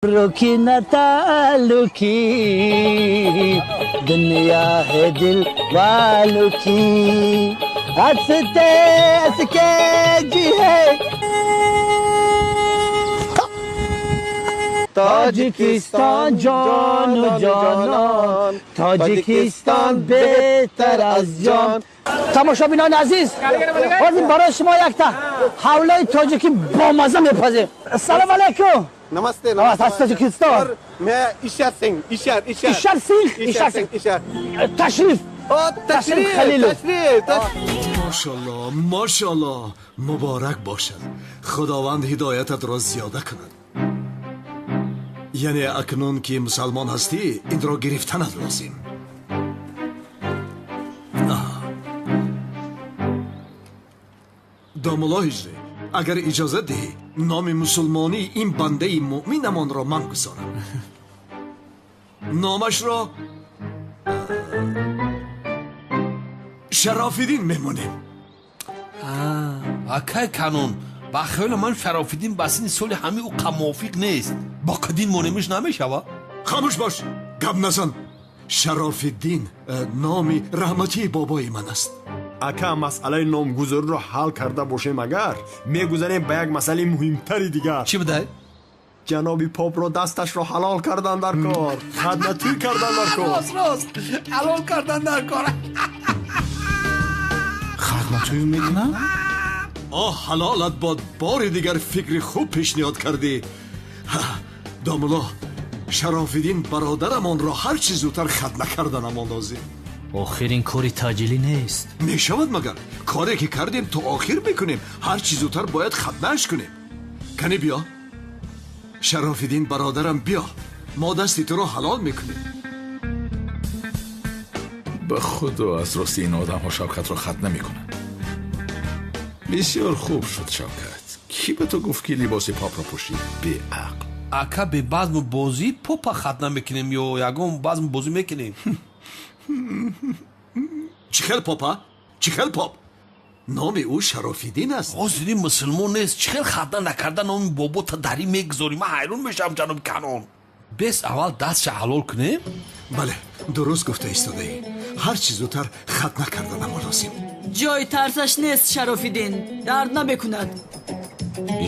रुकी न तालुकी दुनिया है दिल वालों की हंसते हंस के जी है Тоҷикистон ҷону ҷонон, Тоҷикистон беҳтар аз ҷон. Тамошобинони азиз, ҳозир барои шумо якта ҳавлаи тоҷикӣ бомаза мепазем. Салом алайкум. Намасте. Аз Тоҷикистон. Мен Ишар Синг, Ишар, Ишар. Ишар Синг, Ишар Синг. Ташриф. Ташриф, Халилов. Ташриф. Мошалло, мошалло, муборак бошад. Худованд ҳидоятатро зиёда кунад. Яъне акнун ки мусалмон ҳастӣ, инро гирифтанат лозим. Домулло Ҳиҷрӣ, агар иҷозат диҳӣ, номи мусулмонии ин бандаи муъминамонро ман гузорам. Номашро Шарофиддин мемонем. Акай Канон, ба хаёли ман Шарофиддин ба синни соли ҳамаи ӯ мувофиқ нест. Бо қадин монемиш намешава? Хомӯш бош, гап назан. Шарофиддин номи раҳматии бобои ман аст. Ака, масъалаи номгузориро ҳал карда бошем, агар мегузарем ба як масъалаи муҳимтари дигар. Чӣ будай? Ҷаноби попро дасташро ҳалол кардан дар кор, хаднатӯй кардан дар кор. Рост, рост, ҳалол кардан дар кор. Хатнатӯй мекунам? Оҳ, ҳалолат бод, бори дигар фикри хуб пешниҳод кардӣ. Домулло, Шарофиддин бародарамонро ҳар чӣ зудтар хатна карданамон лозим. Охир ин кори таъҷилӣ нест. Мешавад магар? Коре ки кардем то охир мекунем. Ҳар чӣ зудтар бояд хатнааш кунем. Кани биё. Шарофиддин бародарам, биё. Мо дасти туро ҳалол мекунем. Ба худо, аз рости ин одамҳо Шавкатро хат намекунанд. Бисёр хуб шуд, Шавкат. Кӣ ба ту гуфт, ки либоси попро пӯшӣ? Беақл. Ака, бе базму бозӣ попа хат намекунем ё ягон базму бозӣ мекунем? Чӣ хел попа? Чӣ хел поп? Номи ӯ Шарофиддин аст. Ҳозири мусулмон нест. Чӣ хел хатна накарда номи бобота дарӣ мегузорӣ? Ман ҳайрон мешавам, ҷаноби Канон. Бес аввал дастша ҳалол кунем? Бале, дуруст гуфта истодаӣ. Ҳар чӣ зудтар хатна карданамо лозим. Ҷои тарсаш нест, Шарофиддин. Дард намекунад.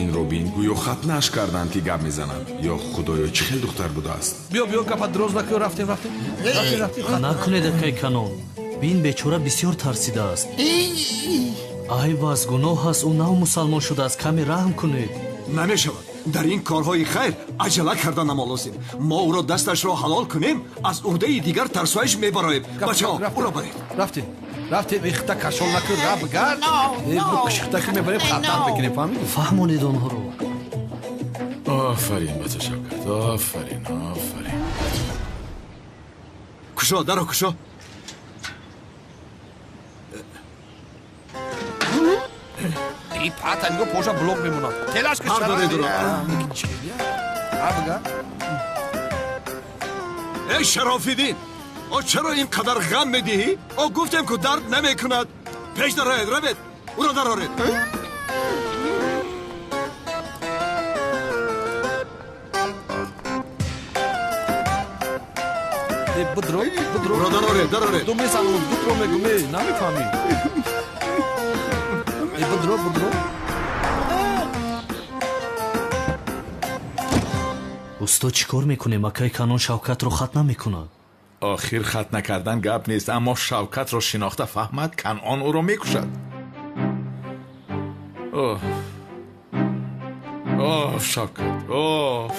Инро бин, гӯё хатнааш карданд, ки гап мезанад. Ё худоё, чӣ хел духтар будааст. Биё, биё, гапа дроз накун, рафтем, рафтем. Рафтем, рафтем. Накунед, акай Канон. Бин, бечора бисёр тарсидааст. Айб аст, гуноҳ аст, ӯ нав мусалмон шудааст, каме раҳм кунед. Намешавад. Дар ин корҳои хайр аҷала карданамо лозим. Мо ӯро дасташро ҳалол кунем, аз уҳдаи дигар тарсоиш мебароем. Бачаҳо, ӯро баред. Рафтем. Рафтем, ихта кашол накун, раб гард. Кишихта ки мебарем, хатар мекунем, фаҳмидӣ? Фаҳмонед онҳоро. Офарин ба ту, Шавкат, офарин, офарин. Кушо, даро кушо. И пата нигоҳ, поша блок мемонад. Телаш ки Ҳар доред ӯро. Эй Шарофиддин, о чаро ин қадар ғам медиҳӣ? О гуфтем ку дард намекунад. Пеш дароед, равед, ӯро дароред. Бидро, бидро. Ӯро дароред, дароред. Ду месанам, бидро мегум, э, намефаҳмӣ. Э, бидро, бидро. Усто, чӣ кор мекунем? Акай Канон Шавкатро хат намекунад. Охир хат накардан гап нест, аммо Шавкатро шинохта фаҳмад, Канъон ӯро мекушад. Оф, оф, Шавкат, оф.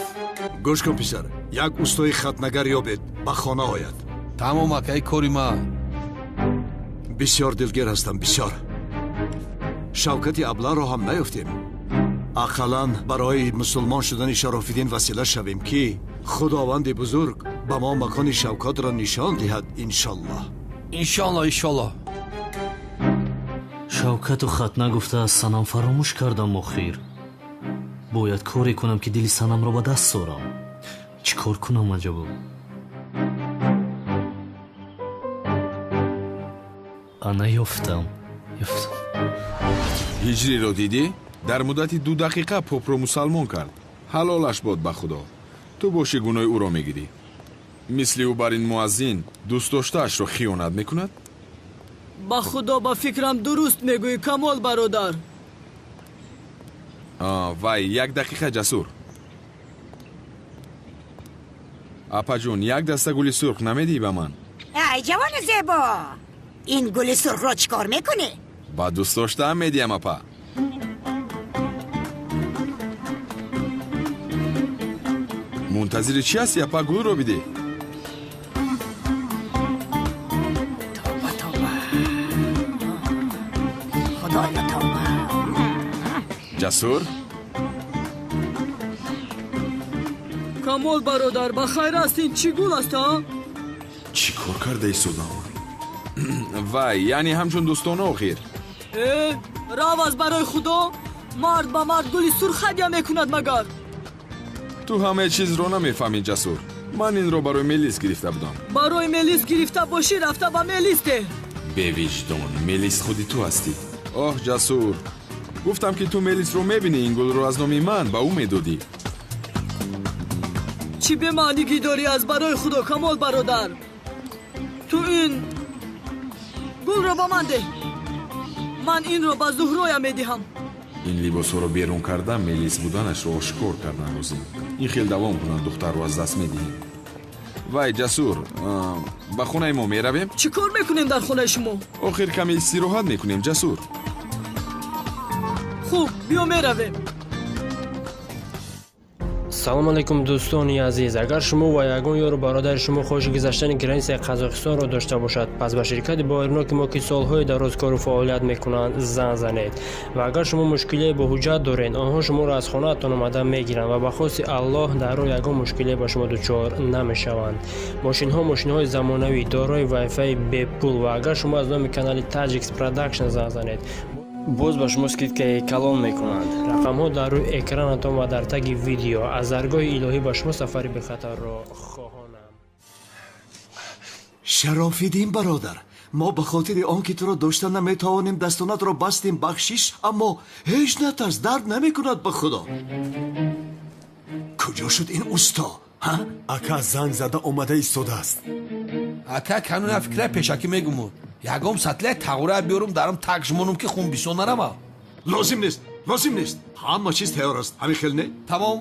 Гӯш кун, писар, як устои хатнагар ёбед, ба хона ояд. Тамом, акай, кори ман. Бисёр дилгир ҳастам, бисёр. Шавкати абларо ҳам наёфтем. Ақаллан барои мусулмон шудани Шарофиддин васила шавем, ки худованди бузург ба мо макони Шавкатро нишон диҳад, иншаллоҳ. Иншаллоҳ, иншаллоҳ. Шавкату хатна гуфта аз Санам фаромӯш кардам. Охир бояд коре кунам, ки дили Санамро ба даст орам. Чӣ кор кунам аҷабо? Ана, ёфтам, ёфтам. Ҳиҷриро дидӣ? Дар муддати 2 дақиқа попро мусалмон кард. Ҳалолаш бод ба худо. Ту бошӣ гуноҳи ӯро мегирӣ. Мисли ӯ бар ин муаззин дӯстдоштаашро хиёнат мекунад? Ба худо, ба фикрам дуруст мегӯӣ, Камол бародар. Вай, як дақиқа, Ҷасур. Апаҷон, як даста гули сурх намедиҳӣ ба ман? Ай ҷавони зебо, ин гули сурхро чӣ кор мекунӣ? Ба дӯстдоштаам медиҳам, апа. Мунтазири чӣ ҳастӣ, апа? Гулро бидеҳ. Тавба, тавба, худоё, тавба. Ҷасур? Камол бародар, ба хайр аст? Ин чӣ гул аст, а? Чӣ кор карда истодам? Вай, яъне ҳамчун дӯстона охир. Э, рав аз барои худо, мард ба мард гули сурх ҳадя мекунад магар? Ту ҳамаи чизро намефаҳмӣ, Ҷасур. Ман инро барои Мелис гирифта будам. Барои Мелис гирифта бошӣ, рафта ба Мелис деҳ. Бевиҷдон, Мелис худи ту ҳастӣ. Оҳ, Ҷасур, гуфтам ки ту Мелисро мебинӣ, ин гулро аз номи ман ба ӯ медодӣ. Чӣ бемаънигӣ дорӣ аз барои худо, Камол бародар? Ту ин гулро ба ман деҳ, ман инро ба Зуҳроя медиҳам. Ин либосҳоро берун карда, Мелис буданашро ошкор кардан лозим. Ин хел давом кунад, духтарро аз даст медиҳем. Вай, Ҷасур, ба хонаи мо меравем? Чӣ кор мекунем дар хонаи шумо? Охир каме истироҳат мекунем, Ҷасур. Хуб, биё меравем. Салом алейкум, дӯстони азиз. Агар шумо ва ягон ёру бародари шумо хоҳиши гузаштани границаи Қазоқистонро дошта бошад, пас ба ширкати боирноки мо, ки солҳои дароз кору фаъолият мекунанд, занг занед. Ва агар шумо мушкилие бо ҳуҷҷат доред, онҳо шуморо аз хонаатон омада мегиранд ва ба хости Аллоҳ дар роҳ ягон мушкилие ба шумо дучор намешаванд. Мошинҳо мошинҳои замонавӣ, дорои вайфаи бепул, ва агар шумо аз номи канали Таҷикс Продакшн занг занед, боз ба шумо скидкаи калон мекунанд. Рақамҳо дар рӯи экранатон ва дар таги видео. Аз даргоҳи илоҳӣ ба шумо сафари бехатарро хоҳонам. Шарофиддин бародар, мо ба хотири он ки туро дошта наметавонем, дастонатро бастем, бахшиш, аммо ҳеҷ натарс, дард намекунад ба худо. Куҷо шуд ин усто? Ака занг зада омада истодааст. Ака, кануна фикра пешакӣ мегумуд. Ягом сатлия тағура биёрум, дарам так жмонум, ки хун бисёр нарава. Лозим нест, лозим нест. Ҳама чиз тайёр аст. Ҳамин хел не? Тамом.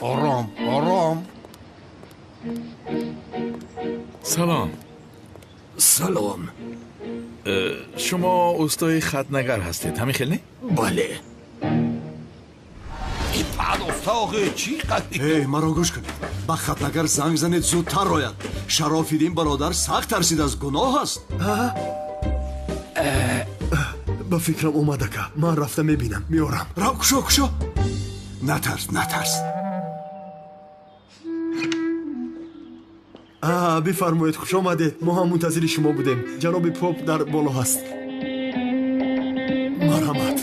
Ором, ором. Салом. Салом. Шумо устои хатнагар ҳастед, ҳамин хел не? Бале. Эй, маро гӯш кунед. Ба хатнагар занг занед, зудтар ояд. Шарофиддин бародар сахт тарсид, аз гуноҳ аст. Ба фикрам омад, ака. Ман рафта мебинам, меорам. Рав, кушо, кушо. Натарс, натарс. Бифармоед, хуш омадед. Мо ҳам мунтазири шумо будем. Ҷаноби поп дар боло ҳаст. Марҳамат.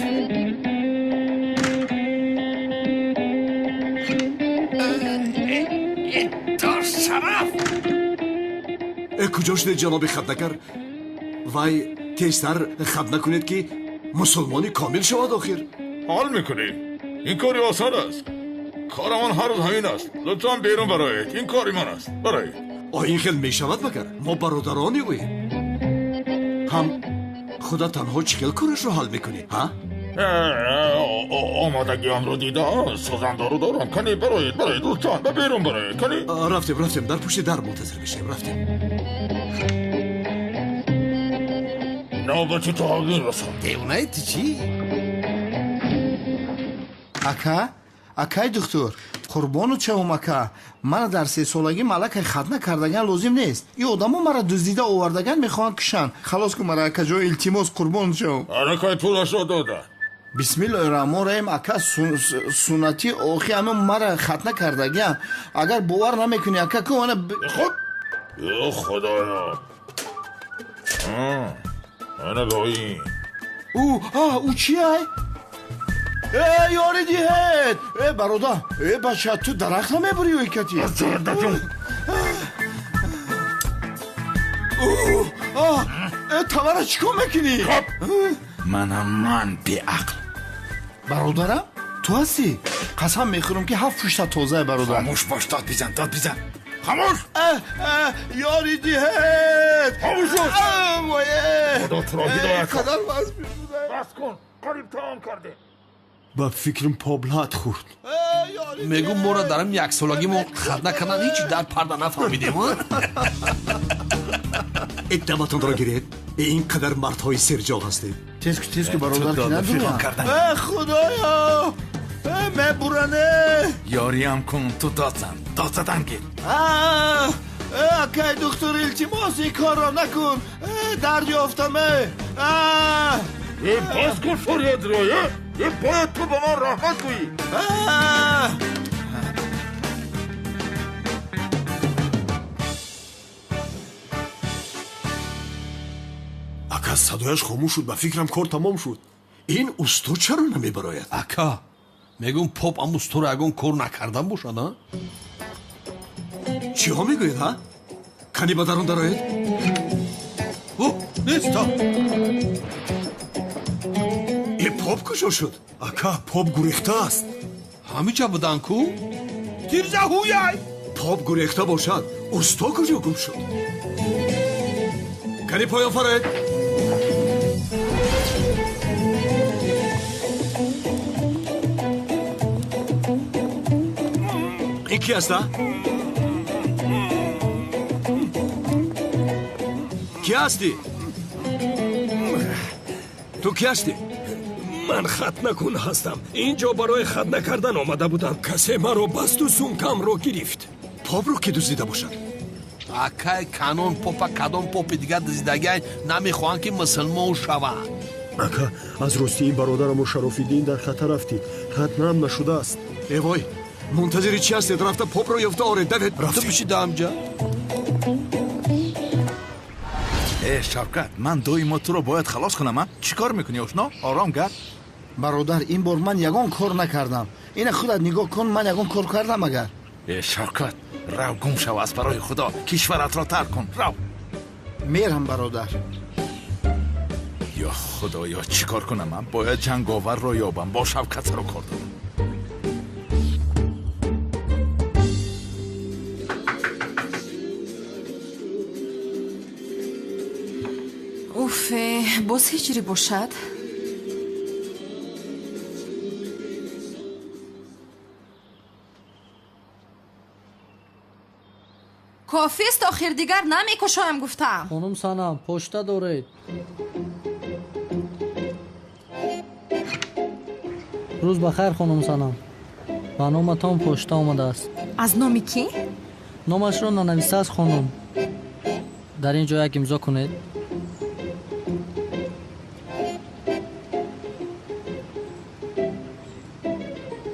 Куҷо шудед, ҷаноби хатнакар? Вай, тезтар хатна кунед, ки мусулмони комил шавад охир. Ҳол мекунед. Ин кори осон аст. Корамон ҳар рӯз ҳамин аст. Лутфан берун бароед. Ин кори ман аст. Бароед. О, ин хел мешавад магар? Мо бародарони ӯем. Ҳам худа танҳо чӣ хел корашро ҳал мекунӣ, ҳа? Омодагиамро дида, созандору дорам. Кани бароед, бароед, лутфан ба берун бароед. Кани рафтем, рафтем, дар пушти дар мунтазир мешавем, рафтем. Навбати ту ҳозир расон. Девонаи ту чӣ? Ака, акай духтур, қурбону чавум, ака. Мана дар сесолагӣ малакай хатна кардаган лозим нест. И одамо мара дуздида овардаган, мехоҳанд кушанд. Халос кун мара, акаҷон, илтимос, қурбону чавум. Алакай пулашро дода. Бисмиллоҳи раҳмон раҳим, ака, суннатӣ охи ама мара хатна кардагиам. Агар бовар намекунӣ, ака, ку ана худ. Ё худоё. Ана бо ин. Ӯ, а, ӯ чи ай? Э, ёри диҳед! Э, бародар, э, бача, ту дарахт намебурӣ ё икати? Э, тавара чӣ кор мекунӣ? Манам ман беақл. Бародарам, ту ҳастӣ? Қасам мехӯрам, ки ҳафт пушта тозае, бародар. Хомӯш бош, дод бизан, дод бизан. Хомӯш! Ёри диҳед! Хомӯш бош! Худо туро ҳидоят кунад. Қадар вазм шуда. Бас кун, қариб таом кардем. Ба фикрам поп лат хӯрд. Мегум, моро дар ҳамин яксолагимо хатна кардан ҳеҷ дар парда нафаҳмидем. Иттаматонро гиред, ин қадар мардҳои серҷоғ ҳастед. Тез ку, тез ку, бародар, ки надурам. Худоё, мебуране. Ёриам кун, ту дод зан, дод задан гир. Акай духтур, илтимос, ин корро накун, дард ёфтам. Бас кун фарёдро, бояд ту ба ман раҳмат гӯӣ. Ака, садояш хомӯш шуд, ба фикрам кор тамом шуд. Ин усто чаро намебарояд? Ака, мегӯм, поп ам усторо ягон кор накардан бошад, а? Чиҳо мегӯед, ҳа? Кани ба дарун дароед? О, неста. Э, поп куҷо шуд? Ака, поп гурехтааст. Ҳамиҷа будан ку? Тирза ҳуяй! Поп гурехта бошад, усто куҷо гум шуд? Кани поён фароед. Ин ки аст, а? Ки ҳастӣ? Ту ки ҳастӣ? Ман хатнакун ҳастам. Ин ҷо барои хатна кардан омада будам. Касе маро басту сумкамро гирифт. Попро ки дуздида бошад? Акай Канон, попа кадом попи дигар дуздидагиай, намехоҳанд, ки мусулмон шаванд. Ака, аз ростии ин бародарамо Шарофиддин дар хатар афтид, хатнаам нашудааст. Э вой, мунтазири чӣ ҳастед? Рафта попро ёфта оред, давед. Ту бишида ҳамҷа. Э, Шавкат, ман доимо туро бояд халос кунам, а? Чӣ кор мекунӣ, ошно? Ором гард. Бародар, ин бор ман ягон кор накардам. Ина худат нигоҳ кун, ман ягон кор кардам агар? Э, Шавкат, рав, гум шав, аз барои Худо кишваратро тарк кун, рав. Мерам, бародар. Ё Худоё, чӣ кор кунам? Ман бояд ҷанговарро ёбам, бо Шавкат сару кор дорам. Уфе, боз ҳиҷрӣ бошад? Кофист, охир дигар намекушоям, гуфтам. Хонум Санам, почта доред. Рӯз ба хайр, хонум Санам, ба номатон почта омадааст. Аз номи кӣ? Номашро нанависааст, хонум. Дар ин ҷо як имзо кунед.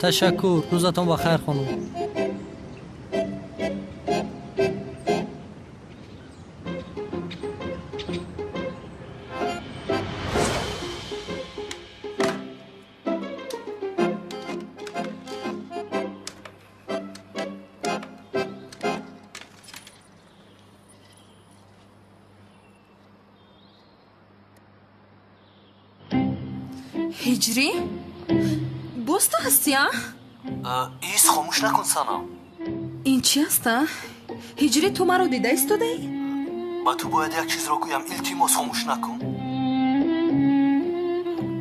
Ташаккур, рӯзатон ба хайр, хонум. Ҳиҷрӣ, боз ту ҳастӣ, а? Ис, хомӯш накун, Санам. Ин чи аст, а? Ҳиҷрӣ, ту маро дида истодаӣ? Ба ту бояд як чизро гӯям, илтимос, хомӯш накун.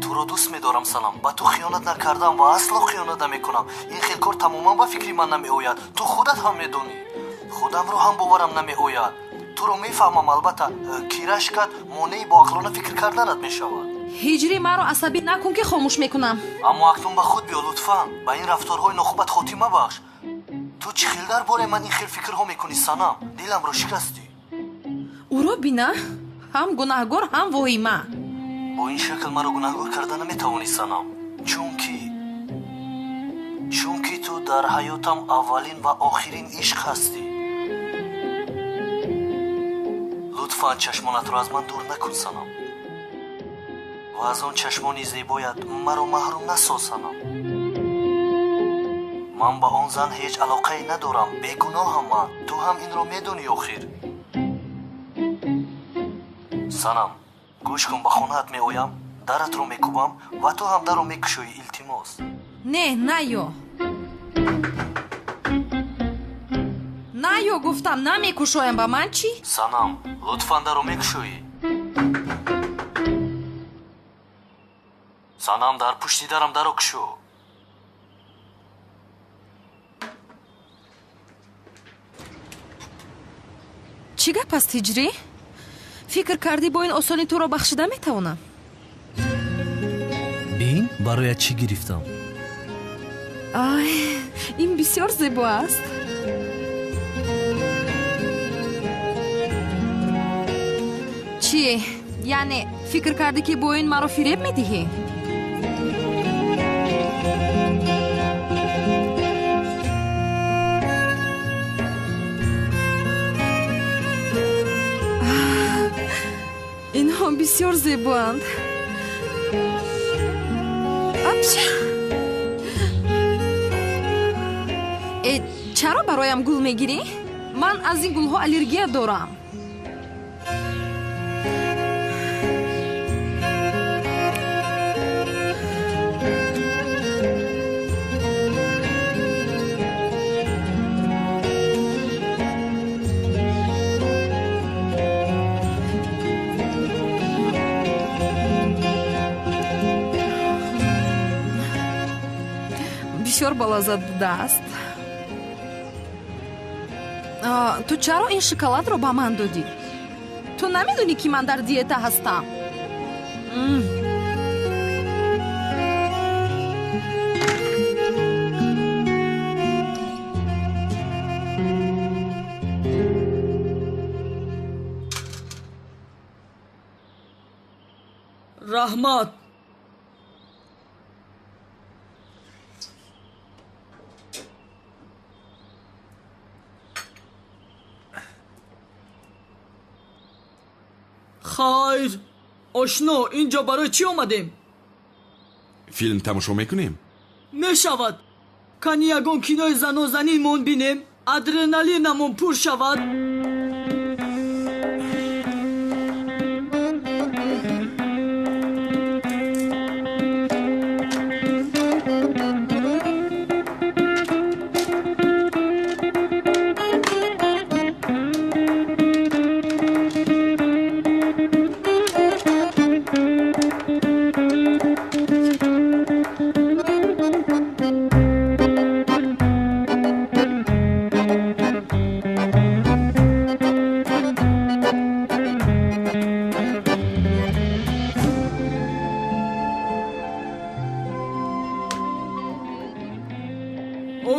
Туро дӯст медорам, Санам. Ба ту хиёнат накардам ва асло хиёнат намекунам. Ин хел кор тамоман ба фикри ман намеояд, ту худат ҳам медонӣ. Худамро ҳам боварам намеояд. Туро мефаҳмам, албатта, ки рашкат монеи боақлона фикр карданат мешавад. Ҳиҷрӣ, маро асабӣ накун, ки хомӯш мекунам. Аммо акнун ба худ биё, лутфан. Ба ин рафторҳои нохубат хотима бахш. Ту чӣ хел дар бораи ман ин хел фикрҳо мекунӣ, Санам? Диламро шикастӣ. Ӯро бина, ҳам гунаҳгор, ҳам воҳима. Бо ин шакл маро гунаҳгор карда наметавонӣ, Санам, чунки ту дар ҳаётам аввалин ва охирин ишқ ҳастӣ. Лутфан чашмонатро аз ман дур накун, Санам, ва аз он чашмони зебоят маро маҳрум насоз, Санам. Ман ба он зан ҳеҷ алоқае надорам, бегуноҳам ман, ту ҳам инро медонӣ охир. Санам, гӯш кун, ба хонаат меоям, Даратро мекӯбам ва ту ҳам дарро мекушоӣ, илтимос. Не, наё. Наё гуфтам, намекушоям, ба ман чӣ? Санам, лутфан дарро мекушоӣ. Санам, дар пушти дарам дарро кушо. Чӣ гап аст, Ҳиҷрӣ? Фикр кардӣ, бо ин осонӣ туро бахшида метавонам? Бин, бароят чӣ гирифтам. Ай, ин бисёр зебо аст. Чӣ, яъне фикр кардӣ, ки бо ин маро фиреб медиҳӣ? Инҳо бисёр зебоанд. Апча! Э, чаро бароям гул мегирӣ? Ман аз ин гулҳо аллергия дорам. Бисёр балаззат будааст. Ту чаро ин шоколадро ба ман додӣ? Ту намедонӣ, ки ман дар диета ҳастам? Раҳмат. Хайр, ошно, инҷо барои чӣ омадем? Филм тамошо мекунем? Мешавад. Кани ягон кинои занозанимон бинем, адреналинамон пур шавад.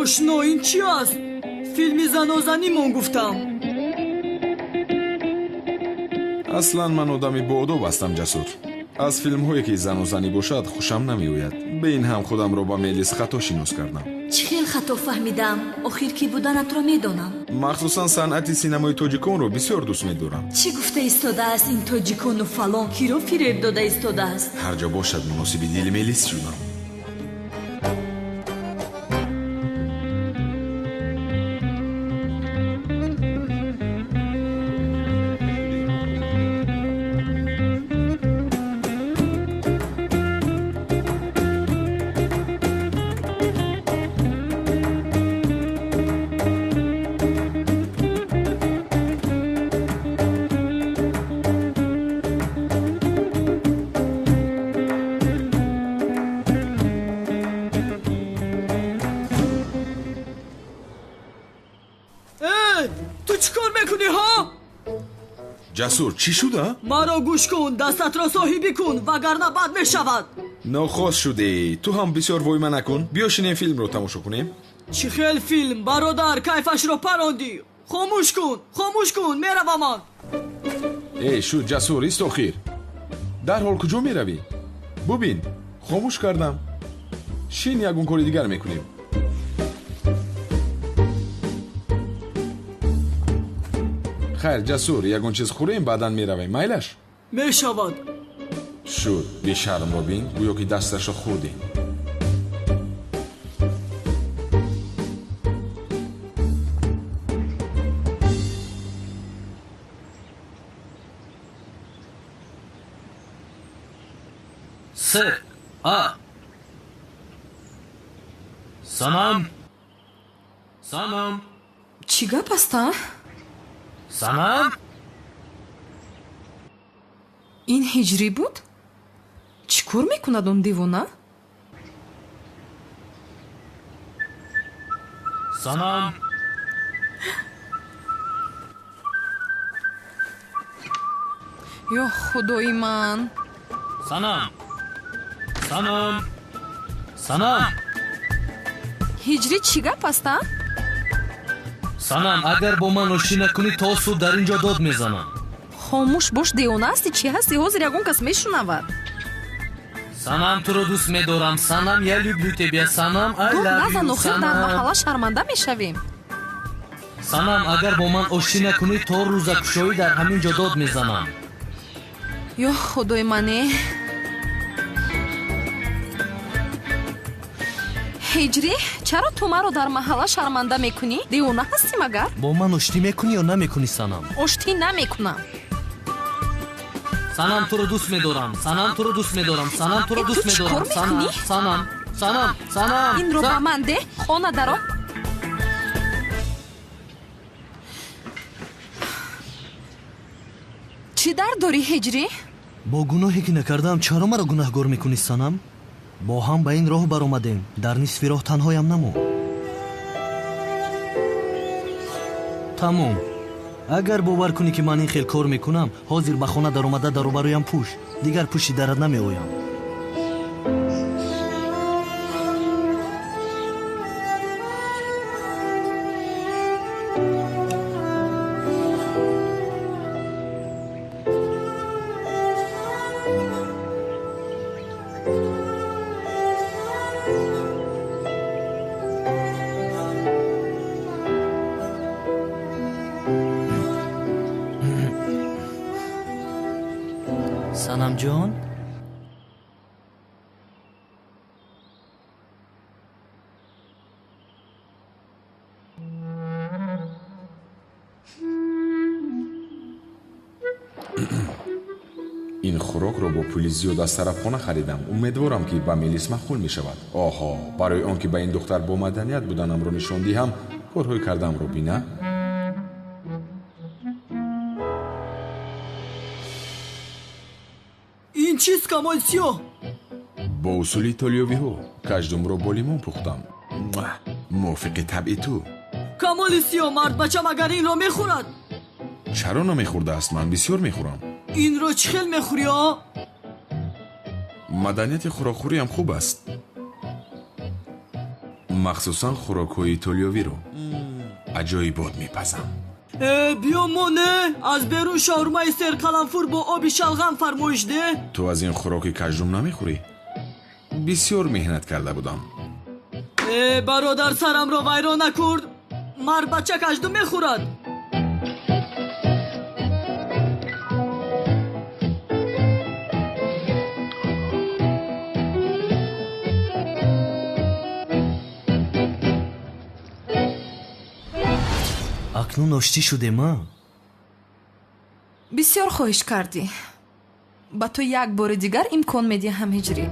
Ошно, ин чӣ аст? Филми занозанимон гуфтам. Аслан ман одами боодоб ҳастам, Ҷасур. Аз филмҳое, ки занозанӣ бошад, хушам намеояд. Бе ин ҳам худамро ба Мелис хато шинос кардам. Чӣ хел хато фаҳмидам? Охир кӣ буданатро медонам. Махсусан санъати синамои тоҷиконро бисёр дӯст медорам. Чӣ гуфта истодааст ин тоҷикону фалон? Киро фиреб дода истодааст? Ҳар ҷо бошад, муносиби дили Мелис шудам. Ҷасур, чӣ шуда? Маро гӯш кун, дастатро соҳибӣ кун, вагарна бад мешавад. Нохост шудӣ. Ту ҳам бисёр войма накун. Биё шинем, филмро тамошо кунем. Чӣ хел филм, бародар? Кайфашро парондӣ. Хомӯш кун, хомӯш кун, меравам ман. Эй, шуд, Ҷасур, ист охир. Дарҳол куҷо меравӣ? Бубин, хомӯш кардам. Шин, ягон кори дигар мекунем. Хайр, Ҷасур, ягон чиз хӯрем, баъдан меравем, майлаш? Мешавад. Шуд, бешармро бин, гӯё ки дасташро хӯрдем. С А. Санам. Санам. Чӣ гап аст, а? Санам. Ин ҳиҷрӣ буд? Чӣ кор мекунад он девона? Санам. Ё худои ман! Санам. Санам. Санам. Ҳиҷрӣ чӣ гап аст, а? Санам, агар бо ман оштӣ накунӣ, то субҳ дар ин ҷо дод мезанам. Хомӯш бош, девона ҳастӣ, чӣ ҳастӣ? Ҳозир ягон кас мешунавад. Санам, туро дӯст медорам. Санам, я люблю тебя. Санам, I Дод love назан, you. охир дар Санам. маҳалла шарманда мешавем. Санам, агар бо ман оштӣ накунӣ, то рӯзакушоӣ дар ҳамин ҷо дод мезанам. Ё худои мане! Ҳиҷрӣ, чаро ту маро дар маҳалла шарманда мекунӣ? Девона ҳастӣ магар? Бо ман оштӣ мекунӣ ё намекунӣ, Санам? Оштӣ намекунам. Санам, туро дӯст медорам. Санам, туро дӯст медорам. Санам, туро Э, дӯст ту чӣ медорам. кор Санам, мекунӣ? Санам, Санам, Санам. Инро ба ман деҳ, хона даро. Чӣ дард дорӣ, ҳиҷрӣ? Бо гуноҳе ки накардаам, чаро маро гунаҳгор мекунӣ, Санам? Бо ҳам ба ин роҳ баромадем, дар нисфи роҳ танҳоям намон. Тамом. Агар бовар кунӣ, ки ман ин хел кор мекунам, ҳозир ба хона даромада даробароям пӯш, дигар пушти дарат намеоям. Санамҷон? Ин хӯрокро бо пули зиёд аз тарабхона харидам. Умедворам, ки ба Мелис маъқул мешавад. Оҳо, барои он ки ба ин духтар бо маданият буданамро нишон диҳам, корҳои кардаамро бина. Ин чист, Камоли Сиёҳ? Бо усули итолиёвиҳо каждумро бо лимон пухтам. Муа! Мувофиқи табъи ту. Камоли Сиёҳ, мардбача магар инро мехӯрад? Чаро намехӯрдааст? Ман бисёр мехӯрам. Инро чӣ хел мехӯрӣ, а? Маданияти хӯрокхӯриам хуб аст, махсусан хӯрокҳои итолиёвиро аҷоибот мепазам. Э, биё мо не, аз берун шаурмаи серқаламфур бо оби шалғам фармоиш деҳ. Ту аз ин хӯроки каждум намехӯрӣ? Бисёр меҳнат карда будам. Э, бародар, сарамро вайрон накурд. Мардбача каждум мехӯрад. Акнун оштӣ шудем, а? Бисёр хоҳиш кардӣ. Ба ту як бори дигар имкон медиҳам, ҳиҷрӣ.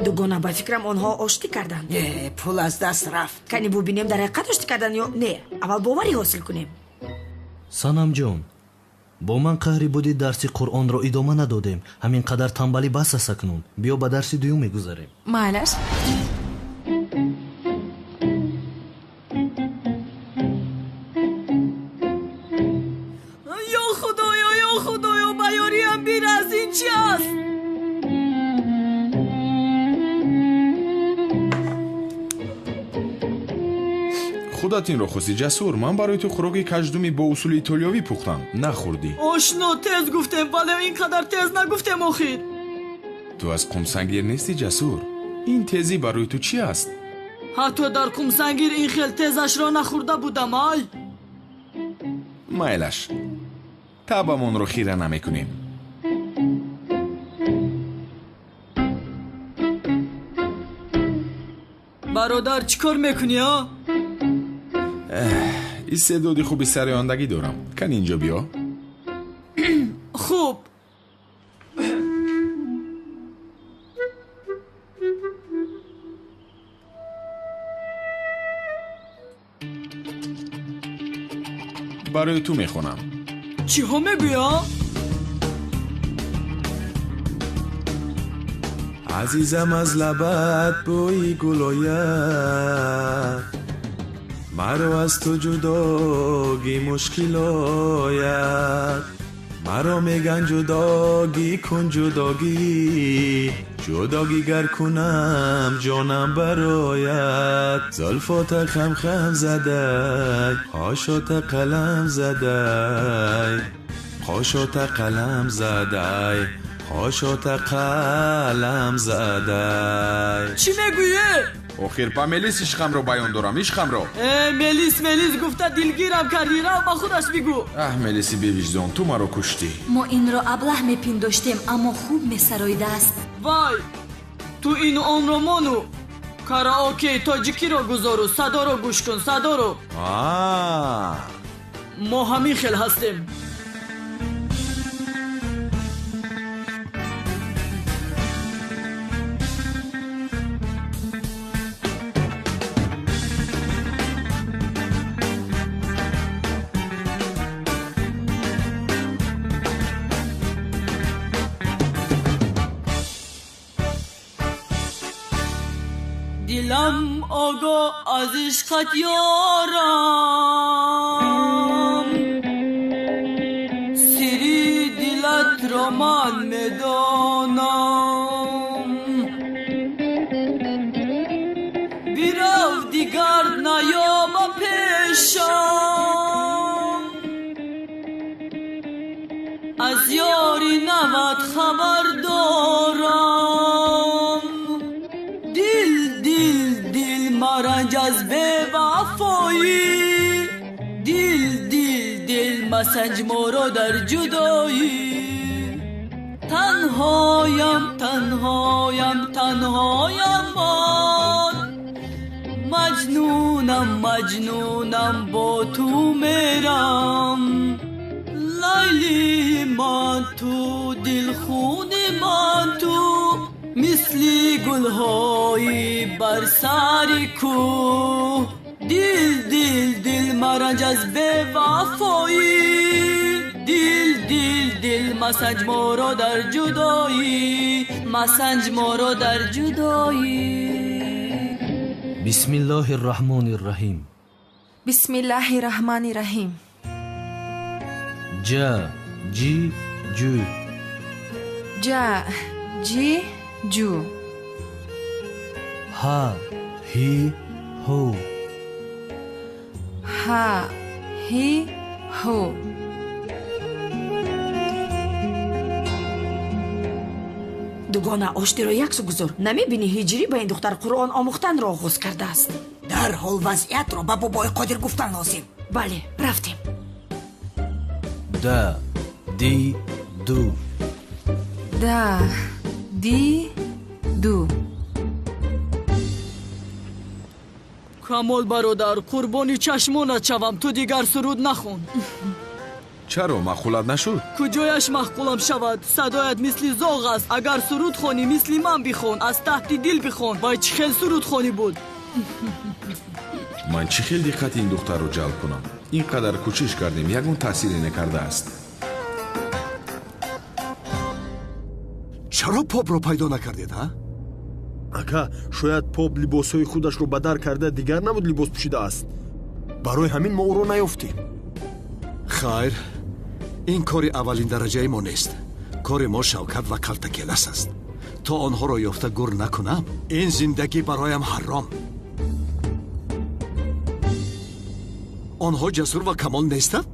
Дугона, ба фикрам, онҳо оштӣ карданд. Э, пул аз даст рафт. Кани бубинем, дар ҳақиқат оштӣ карданд ё не. Аввал боварӣ ҳосил кунем. Санамҷон, бо ман қаҳри будӣ, дарси Қуръонро идома надодем. Ҳамин қадар тамбалӣ бас аст акнун. Биё ба дарси дуюм мегузарем. Майлаш. Ё худоё, ё худоё, ба ёриям бирас, ин чи аст? Худат инро хости, Ҷасур. Ман барои ту хӯроки каждуми бо усули итолиёвӣ пухтам, нахӯрдӣ. Ошно, тез гуфтем, вале ин қадар тез нагуфтем охир. Ту аз Қумсангир нестӣ, Ҷасур. Ин тезӣ барои ту чӣ аст? Ҳатто дар Қумсангир ин хел тезашро нахӯрда будам, ай. Майлаш, табамонро хира намекунем. Бародар, чӣ кор мекунӣ, а? Истеъдоди хуби сарояндагӣ дорам. Кани инҷо биё. Барои ту мехонам. Чиҳо мегӯям? Азизам, аз лабат бӯи гул ояд, маро аз ту ҷудогӣ мушкил ояд. Маро меган ҷудогӣ кун ҷудогӣ, ҷудогӣ гар кунам ҷонам барояд. Зулфота хам-хам задай, қошота қалам задай, қошота қалам задай, қошота қалам задай. Чӣ мегӯӣ? Охир па мелис ишқамро баён дорам, ишқамро. Э, мелис мелис гуфта дилгирам кардӣ, рав ба худаш бигӯ. Аҳ, мелиси бевиҷдон, ту маро куштӣ. Мо инро аблаҳ мепиндоштем, аммо хуб месароидааст. Вай, ту ину онро мону караокеи тоҷикиро гузору садоро гӯш кун, садоро. Мо ҳамин хел ҳастем. Дилам огоҳ аз ишқат ёрам, сири дилатро ман медонам. Бирав дигар наёба пешам, аз ёри нават хабар дорам. Дил дил дил маранҷ аз бевафоӣ, дил дил дил масанҷ моро дар ҷудоӣ. Танҳоям танҳоям танҳоям ман, маҷнунам маҷнунам бо ту мерам. Лайли ман ту, дилхуни ман ту, мисли гулҳои бар сари кӯҳ. Дил дил дил маранҷ аз бевафоӣ, дил дил дил масанҷ моро дар ҷудоӣ, масанҷ моро дар ҷудоӣ. Бисмиллоҳи рраҳмони рраҳим. Бисмиллоҳи рраҳмони рраҳим. Ҷа ҷи ҷу. Ҷа ҷи ҷу. Ҳа ҳи ҳу. Ҳа ҳи ҳу. Дугона, оштиро яксу гузор. Намебинӣ ҳиҷрӣ ба ин духтар Қуръон омӯхтанро оғоз кардааст. Дарҳол вазъиятро ба бобои Қодир гуфтан лозим. Бале, рафтем. Да ди ду. Да ди ду. Камол бародар, қурбони чашмонат шавам, ту дигар суруд нахон. Чаро маъқулат нашуд? Куҷояш маъқулам шавад? Садоят мисли зоғ аст. Агар суруд хонӣ, мисли ман бихон, аз таҳти дил бихон. Вай чӣ хел сурудхонӣ буд? Ман чӣ хел диққати ин духтарро ҷалб кунам? Ин қадар кӯшиш кардем, ягон таъсире накардааст. Чаро попро пайдо накардед, ҳа? Ака, шояд поп либосҳои худашро ба дар карда дигар набуд либос пӯшидааст. Барои ҳамин мо ӯро наёфтем. Хайр, ин кори аввалин дараҷаи мо нест. Кори мо Шавкат ва Калтакелас аст. То онҳоро ёфта гур накунам, ин зиндагӣ бароям ҳаром. Онҳо Ҷасур ва Камол нестанд?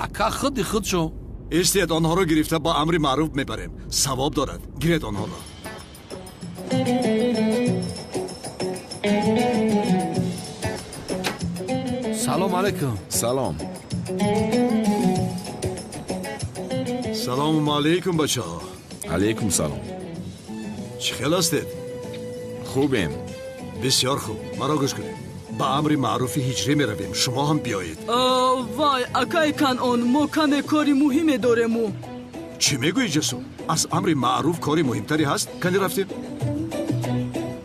Ака, худи худшо. Истед, онҳоро гирифта ба амри маъруф мебарем. Савоб дорад. Гиред онҳоро. Салом алейкум. Салом. Салому алейкум, бачаҳо. Алейкум салом. Чӣ хел ҳастед? Хубем. Бисёр хуб. Маро гӯш кунед. Ба амри маъруфи ҳиҷрӣ меравем. Шумо ҳам биёед. Вай, акай Канъон, мо каме кори муҳиме дорему. Чӣ мегӯӣ, Ҷасур? Аз амри маъруф кори муҳимтаре ҳаст? Кани рафтем?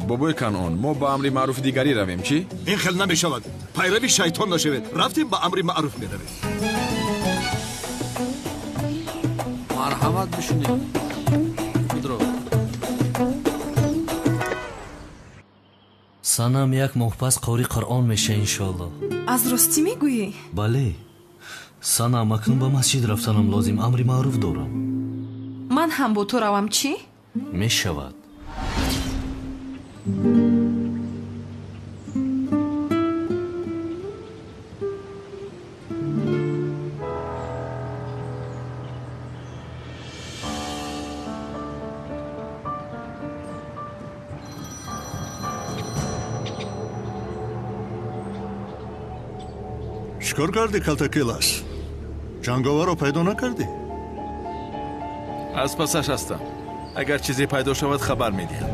Бобои Канъон, мо ба амри маъруфи дигарӣ равем, чӣ? Ин хел намешавад. Пайрави шайтон нашавед. Рафтем, ба амри маъруф меравем. Марҳамат, бишунед. Худро. Санам як моҳ пас қори Қуръон меша, иншоалло. Аз ростӣ мегӯӣ? Бале. Санам, акнун ба масҷид рафтанам лозим, амри маъруф дорам. Ман ҳам бо ту равам, чӣ? Мешавад. Чикор кардӣ, калтакилас? Ҷанговарро пайдо накардӣ? Аз пасаш ҳастам. Агар чизе пайдо шавад, хабар медиҳам.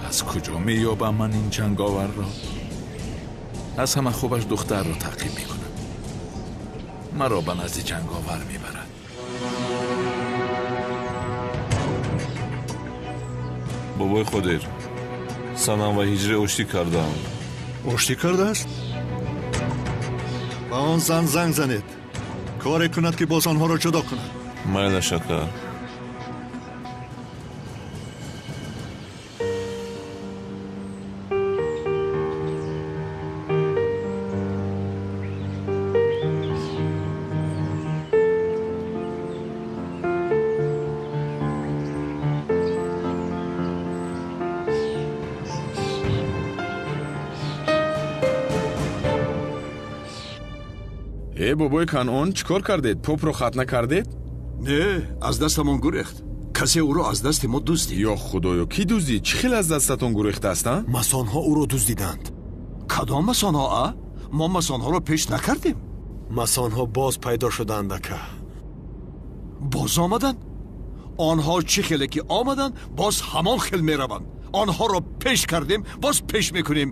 Аз куҷо меёбам ман ин ҷанговарро? Аз ҳама хубаш духтарро таъқиб мекунам. Маро ба назди ҷанговар мебарад. Бобои Қодир, Санам ва Ҳиҷрӣ оштӣ кардаанд. Оштӣ кардааст? Ба он зан занг занед. Коре кунад, ки боз онҳоро ҷудо кунад. Майлаш, ака. Э, бобои Канъон, чӣ кор кардед? Попро хатна кардед? Не, аз дастамон гурехт. Касе ӯро аз дасти мо дуздид. Ё худоё, кӣ дуздид? Чӣ хел аз дастатон гурехтааст, а? Масонҳо ӯро дуздиданд. Кадом масонҳо, а? Мо масонҳоро пеш накардем. Масонҳо боз пайдо шуданд, ака. Боз омаданд? Онҳо чӣ хеле ки омаданд, боз ҳамон хел мераванд. Онҳоро пеш кардем, боз пеш мекунем.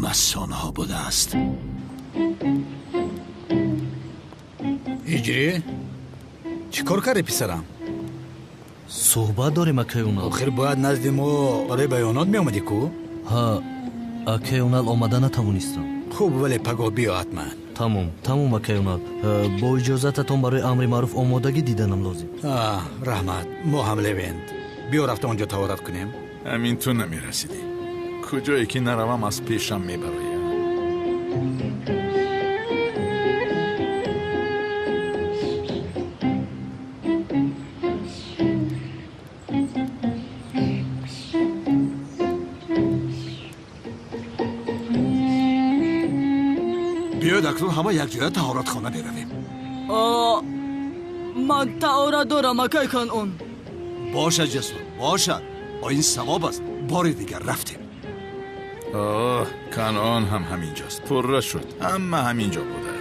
Масонҳо будааст. Ҳиҷрӣ, чӣ кор кардӣ, писарам? Суҳбат дорем, акай Унал. Охир бояд назди мо барои баёнот меомадӣ ку? Ҳа, акай Унал, омада натавонистам. Хуб, вале пагоҳ биё ҳатман. Тамом, тамом, акай Унал. Бо иҷозататон барои амри маъруф омодагӣ диданам лозим. Раҳмат, мо ҳам левенд. Биё рафта онҷо таҳорат кунем. Ҳамин ту намерасидӣ. Куҷое ки наравам, аз пешам мебароям. Биёед, акнун ҳама якҷоя таҳоратхона меравем. Ман таҳорат дорам, акай Канъон. Бошад, Ҷасур, бошад. О, ин савоб аст. Бори дигар рафтем. Оҳ, Канъон ҳам ҳаминҷост. Пурра шуд, ҳама ҳаминҷо будааст.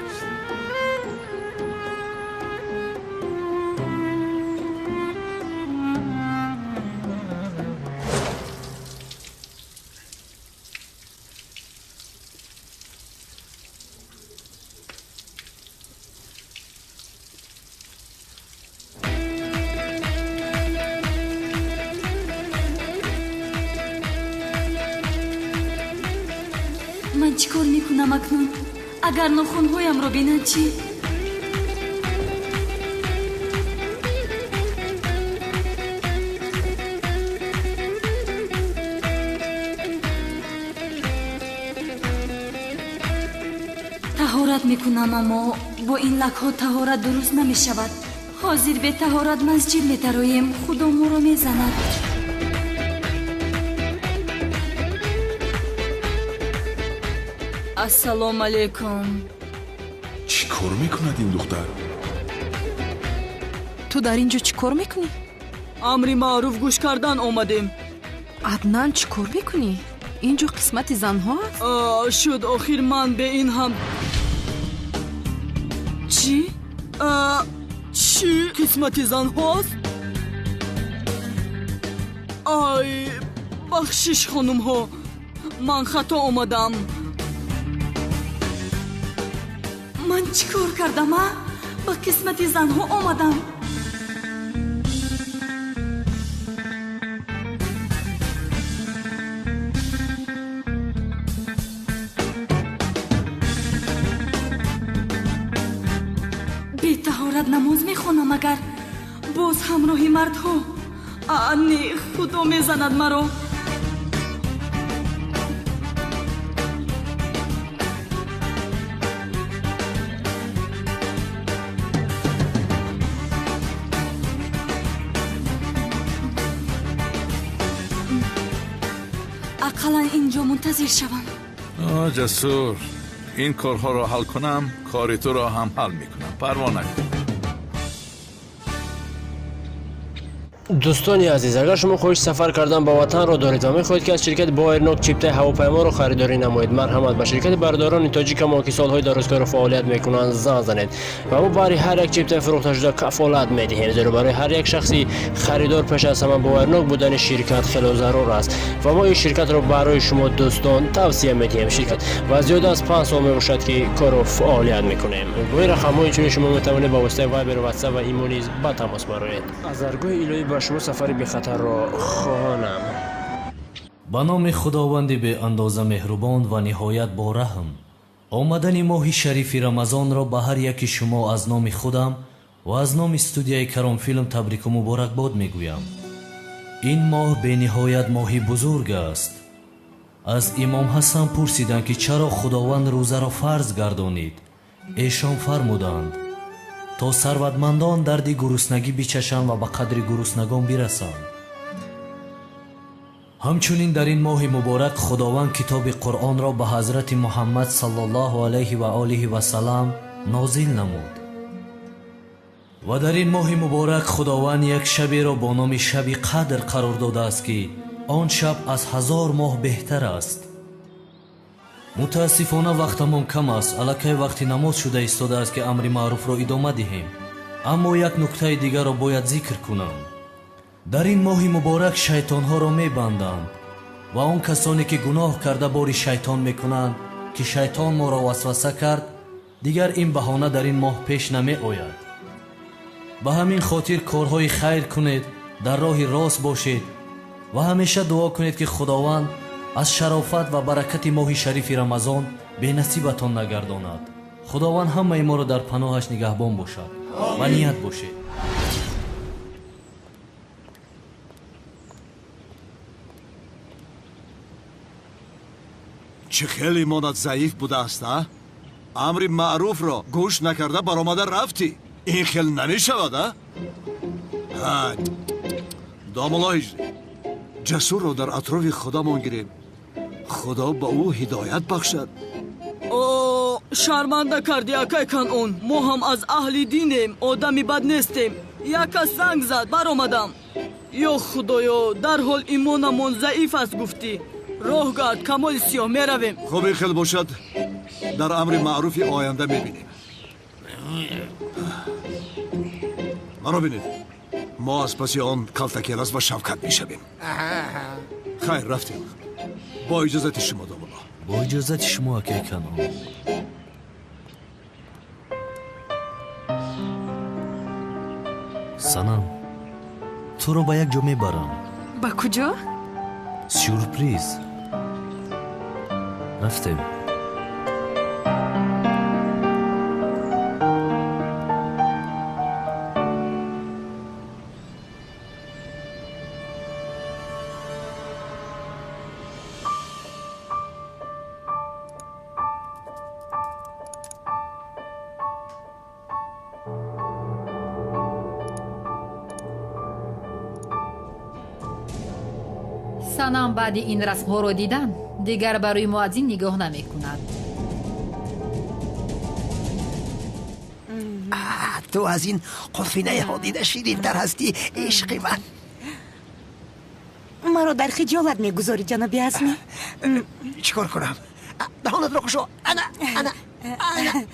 Ман чӣ кор мекунам акнун? Агар нохунҳоямро бинанд, чӣ? Таҳорат мекунам, аммо бо ин лакҳо таҳорат дуруст намешавад. Ҳозир бетаҳорат масҷид метароем, худо моро мезанад. Ассалому алайкум. Чӣ кор мекунад ин духтар? Ту дар ин ҷо чӣ кор мекунӣ? Амри маъруф гӯш кардан омадем. Аднан, чӣ кор мекунӣ? Ин ҷо қисмати занҳо аст? Шуд, охир ман бе ин ҳам. Чӣ? Чӣ қисмати занҳоаст? Ай, бахшиш, хонумҳо, ман хато омадам. Ман чӣ кор кардам, а? Ба қисмати занҳо омадам. Бетаҳорат намоз мехонам агар. Боз ҳамроҳи мардҳо. Не, Худо мезанад маро. Ақаллан инҷо мунтазир шавам. Ҷасур, ин корҳоро ҳал кунам, кори туро ҳам ҳал мекунам. Парво накун. Дӯстони азиз, агар шумо хоҳиши сафар кардан ба ватанро доред ва мехоҳед, ки аз ширкати Боэрнок чиптаи ҳавопайморо харидорӣ намоед, марҳамат ба ширкати бародарони тоҷикамо, ки солҳои дарозкору фаъолият мекунанд, занг занед ва мо барои ҳар як чиптаи фурӯхташуда кафолат медиҳем, зеро барои ҳар як шахси харидор пеш аз ҳама Боэрнок будани ширкат хело зарур аст ва мо ин ширкатро барои шумо дӯстон тавсия медиҳем. Ширкат ва зиёда аз 5 сол мебошад, ки кору фаъолият мекунем. Бо ин рақамҳо инчунин шумо метавонед ба воситаи Вайбер, Ватсап ва Имо низ ба тамос бароед. Аз даргоҳи илоҳӣ ба шумо сафари бехатарро хоҳонам. Ба номи Худованди беандоза меҳрубон ва ниҳоят бораҳм, омадани моҳи шарифи Рамазонро ба ҳар яки шумо аз номи худам ва аз номи студияи Каромфилм табрику муборакбод мегӯям. Ин моҳ бениҳоят моҳи бузург аст. Аз имом Ҳасан пурсиданд, ки чаро Худованд рӯзаро фарз гардонид. Эшон фармуданд: то сарватмандон дарди гуруснагӣ бичашанд ва ба қадри гуруснагон бирасанд. Ҳамчунин дар ин моҳи муборак Худованд китоби Қуръонро ба ҳазрати Муҳаммад саллаллоҳу алайҳи ва олиҳи васалам нозил намуд. Ва дар ин моҳи муборак Худованд як шаберо бо номи Шаби Қадр қарор додааст, ки он шаб аз 1000 моҳ беҳтар аст. Мутаассифона вақтамон кам аст, аллакай вақти намоз шуда истодааст, ки амри маъруфро идома диҳем. Аммо як нуктаи дигарро бояд зикр кунам. Дар ин моҳи муборак шайтонҳоро мебанданд ва он касоне ки гуноҳ карда бори шайтон мекунанд, ки шайтон моро васваса кард, дигар ин баҳона дар ин моҳ пеш намеояд. Ба ҳамин хотир корҳои хайр кунед, дар роҳи рост бошед ва ҳамеша дуо кунед, ки Худованд аз шарофат ва баракати моҳи шарифи Рамазон бенасибатон нагардонад. Худованд ҳамаи моро дар паноҳаш нигаҳбон бошад ва ният бошед. Чӣ хеле имонат заиф будааст, а? Амри маъруфро гӯш накарда баромада рафтӣ. Ин хел намешавад, а? Домулло Ҳиҷрӣ, Ҷасурро дар атрофи худамон гирем. Худо ба ӯ ҳидоят бахшад. О, шарманда кардӣ, акай Канъон. Мо ҳам аз аҳли динем, одами бад нестем. Як кас занг зад, баромадам. Ё Худоё, дарҳол имонамон заиф аст гуфтӣ. Роҳ гард, Камоли Сиёҳ, меравем. Хуб, ин хел бошад, дар амри маъруфи оянда мебинем. Маро бинед, мо аз паси он калтакелас ва Шавкат мешавем. Хайр, рафтем. Бо иҷозати шумо, домулло. Бо иҷозати шумо, акай Канъон. Санам, туро ба як ҷо мебарам. Ба куҷо? Сюрприз. Рафтем. Санам баъди ин расмҳоро дидан дигар барои муаззин нигоҳ намекунад. Ту аз ин қулфинаи ҳодида ширинтар ҳастӣ, ишқи ман. Маро дар хиҷолат мегузорӣ, ҷаноби Азмӣ. Чӣ кор кунам? Даҳонатро кушо. Ана, ана,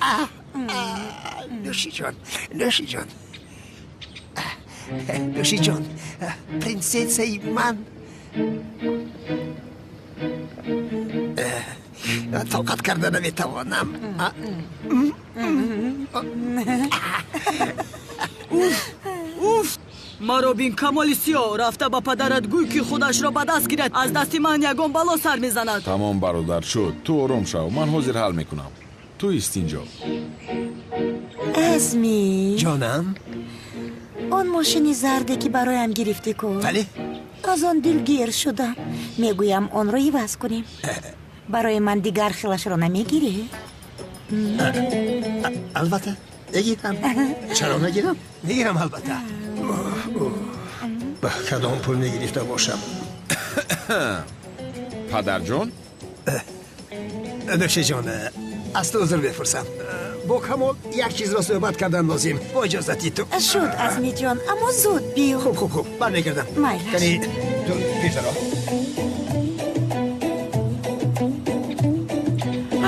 ана. Нӯшиҷон, нӯшиҷон, нӯшиҷон, принсессаи ман. Тоқат карда наметавонам. Уф, уф! Маро бин, Камоли Сиёҳ, рафта ба падарат гӯй, ки худашро ба даст гирад. Аз дасти ман ягон бало сар мезанад. Тамом, бародар, шуд. Ту ором шав, ман ҳозир ҳал мекунам. Ту ист инҷо. Азмӣ. Ҷонам. Он мошини зарде, ки бароям гирифтӣ ку, Бале. аз он дилгир шудам. Мегӯям, онро иваз кунем. Барои ман дигар хелашро намегирӣ? Албатта, мегирам. Чаро нагирам? Мегирам, албатта. Ба кадом пул мегирифта бошам? Падарҷон. Нӯшиҷон, аз ту узр мепурсам. Бо Камол як чизро суҳбат кардан лозим, бо иҷозати ту. Шуд, Азмиҷон, аммо зуд биё. Хуб, хуб, хуб, бармегардам. Майлаш. Кани, ту пешдаро.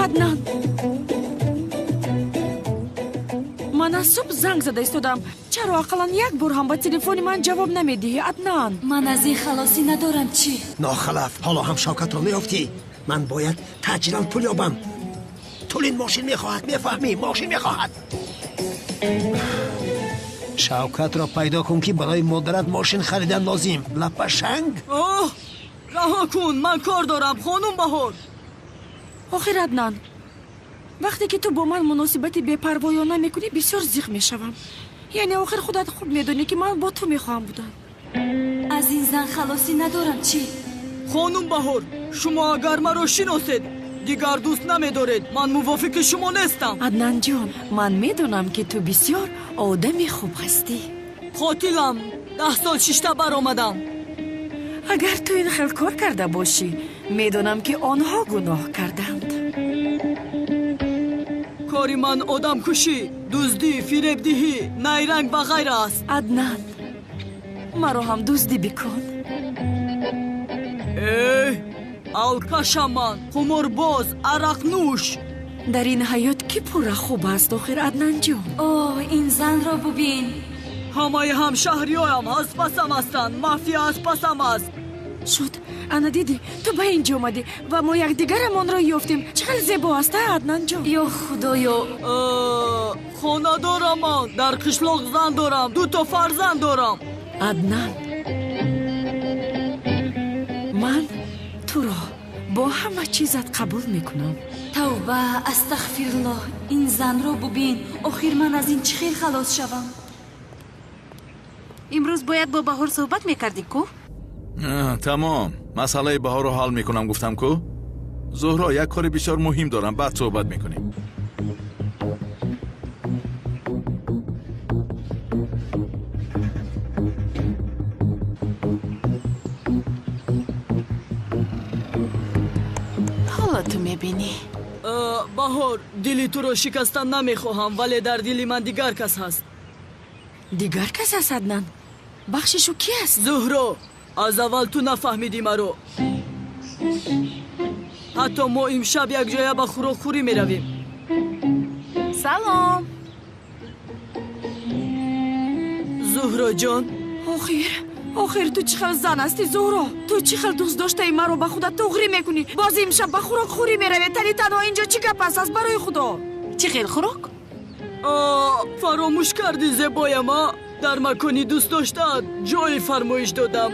Аднан, ман аз субҳ занг зада истодам. Чаро ақаллан як бор ҳам ба телефони ман ҷавоб намедиҳӣ, Аднан? Ман аз ин халосӣ надорам, чӣ? Нохалаф, ҳоло ҳам Шавкатро меёфтӣ. Ман бояд таъҷилан пул ёбам. Тулин мошин мехоҳад, мефаҳмӣ? Мошин мехоҳад. Шавкатро пайдо кун, ки барои модарат мошин харидан лозим. Лапашанг. Оҳ, раҳо кун, ман кор дорам, хонум Баҳор. Охир, Аднан, вақте ки ту бо ман муносибати бепарвоёна мекунӣ, бисёр зиқ мешавам. Яъне охир худат хуб медонӣ, ки ман бо ту мехоҳам будан. Аз ин зан халосӣ надорам, чӣ? Хонум Баҳор, шумо агар маро шиносед, дигар дӯст намедоред. Ман мувофиқи шумо нестам. Аднанҷон, ман медонам, ки ту бисёр одами хуб ҳастӣ. Қотилам, 10 сол шишта баромадам. Агар ту ин хел кор карда бошӣ, медонам, ки онҳо гуноҳ карданд. Кори ман одамкушӣ, дуздӣ, фиребдиҳӣ, найранг ва ғайра аст. Аднан, маро ҳам дуздӣ бикун. Э, алкашам ман, қуморбоз, арақнӯш. Дар ин ҳаёт кӣ пурра хуб аст охир, Аднанҷон? О, ин занро бубин. Ҳамаи ҳамшаҳриёям аз пасам ҳастанд, мафия аз пасам аст. Шуд, ана дидӣ, ту ба ин ҷо омадӣ ва мо якдигарамонро ёфтем. Чӣ хеле зебо аст, а, Аднанҷон? Ё Худоё! Хона дорам ман, дар қишлоқ зан дорам, дуто фарзанд дорам. Аднан, ман туро бо ҳама чизат қабул мекунам. Тавба, астағфируллоҳ, ин занро бубин. Охир ман аз ин чӣ хел халос шавам? Имрӯз бояд бо Баҳор суҳбат мекардӣ ку? Тамом, масъалаи Баҳорро ҳал мекунам, гуфтам ку. Зуҳро, як кори бисёр муҳим дорам, баъд суҳбат мекунем. Ҳоло ту мебинӣ. Баҳор, дили туро шикастан намехоҳам, вале дар дили ман дигар кас ҳаст. Дигар кас аст, Аднан? Бахшишу, ки аст? Зуҳро, аз аввал ту нафаҳмидӣ маро. Ҳатто мо имшаб якҷоя ба хӯрокхӯрӣ меравем. Салом. Зуҳроҷон. Охир, охир, ту чӣ хел зан ҳастӣ, Зуҳро? Ту чӣ хел дӯстдоштаи маро ба худат туғрӣ мекунӣ? Боз имшаб ба хӯрокхӯрӣ меравед, тани танҳо. Инҷо чӣ гап аст, аз барои Худо? Чӣ хел хӯрок? Фаромӯш кардӣ, зебоям, а? Дар макони дӯст доштаат ҷое фармоиш додам.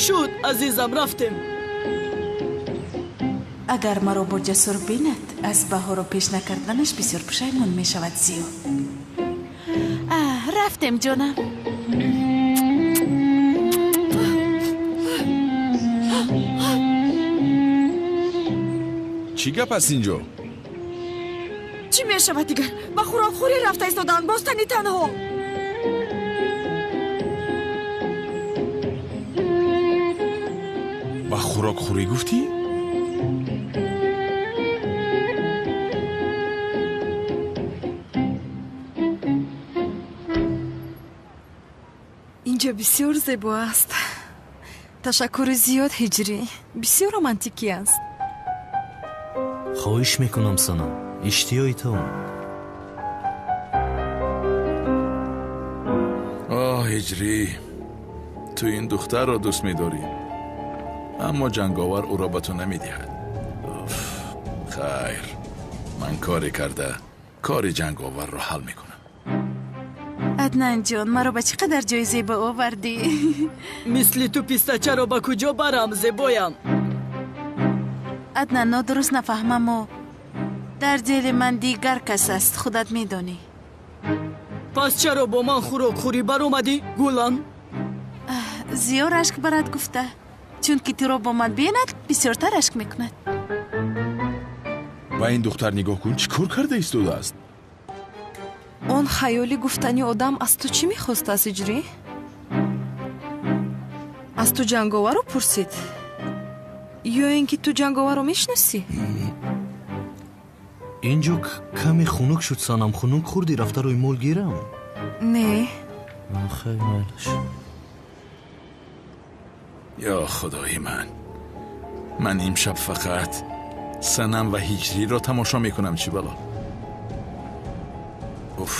Шуд, азизам, рафтем. Агар маро бо Ҷасур бинад, аз Баҳоро пеш накарданаш бисёр пушаймон мешавад. Зиё, рафтем, ҷонам. Чӣ гап аст инҷо? Чӣ мешавад дигар? Ба хӯрокхӯрӣ рафта истоданд, боз тани танҳо. Ба хӯрокхӯрӣ гуфтӣ? Инҷо бисёр зебо аст. Ташаккури зиёд, Ҳиҷрӣ, бисёр романтикӣ аст. Хоҳиш мекунам, Санам, иштиёи ту. Оҳ, Ҳиҷрӣ, ту ин духтарро дӯст медорӣ, аммо Ҷанговар ӯро ба ту намедиҳад. Хайр, ман коре карда кори Ҷанговарро ҳал мекунам. Аднанҷон, маро ба чӣ қадар ҷои зебо овардӣ! Мисли ту пистачаро ба куҷо барам, зебоям? Аднан, нодуруст нафаҳмаму, Дар дили ман дигар кас аст, худат медонӣ. Пас чаро бо ман хӯрокхӯрӣ баромадӣ, гулам? Зиё рашк барад гуфта, чунки туро бо ман бинад, бисёртар рашк мекунад. Ба ин духтар нигоҳ кун, чӣ кор карда истодааст? Он хаёлӣ гуфтани одам аз ту чӣ мехостааст, Ҳиҷрӣ? Аз ту ҷанговарро пурсид? Ё ин ки ту ҷанговарро мешиносӣ? Инҷо каме хунук шуд, Санам. Хунук хӯрдӣ, рафта рӯи мол гирам? Не. Хеле майлаш. Ё худои ман, ман имшаб фақат Санам ва Ҳиҷриро тамошо мекунам. Чӣ бало? Уф,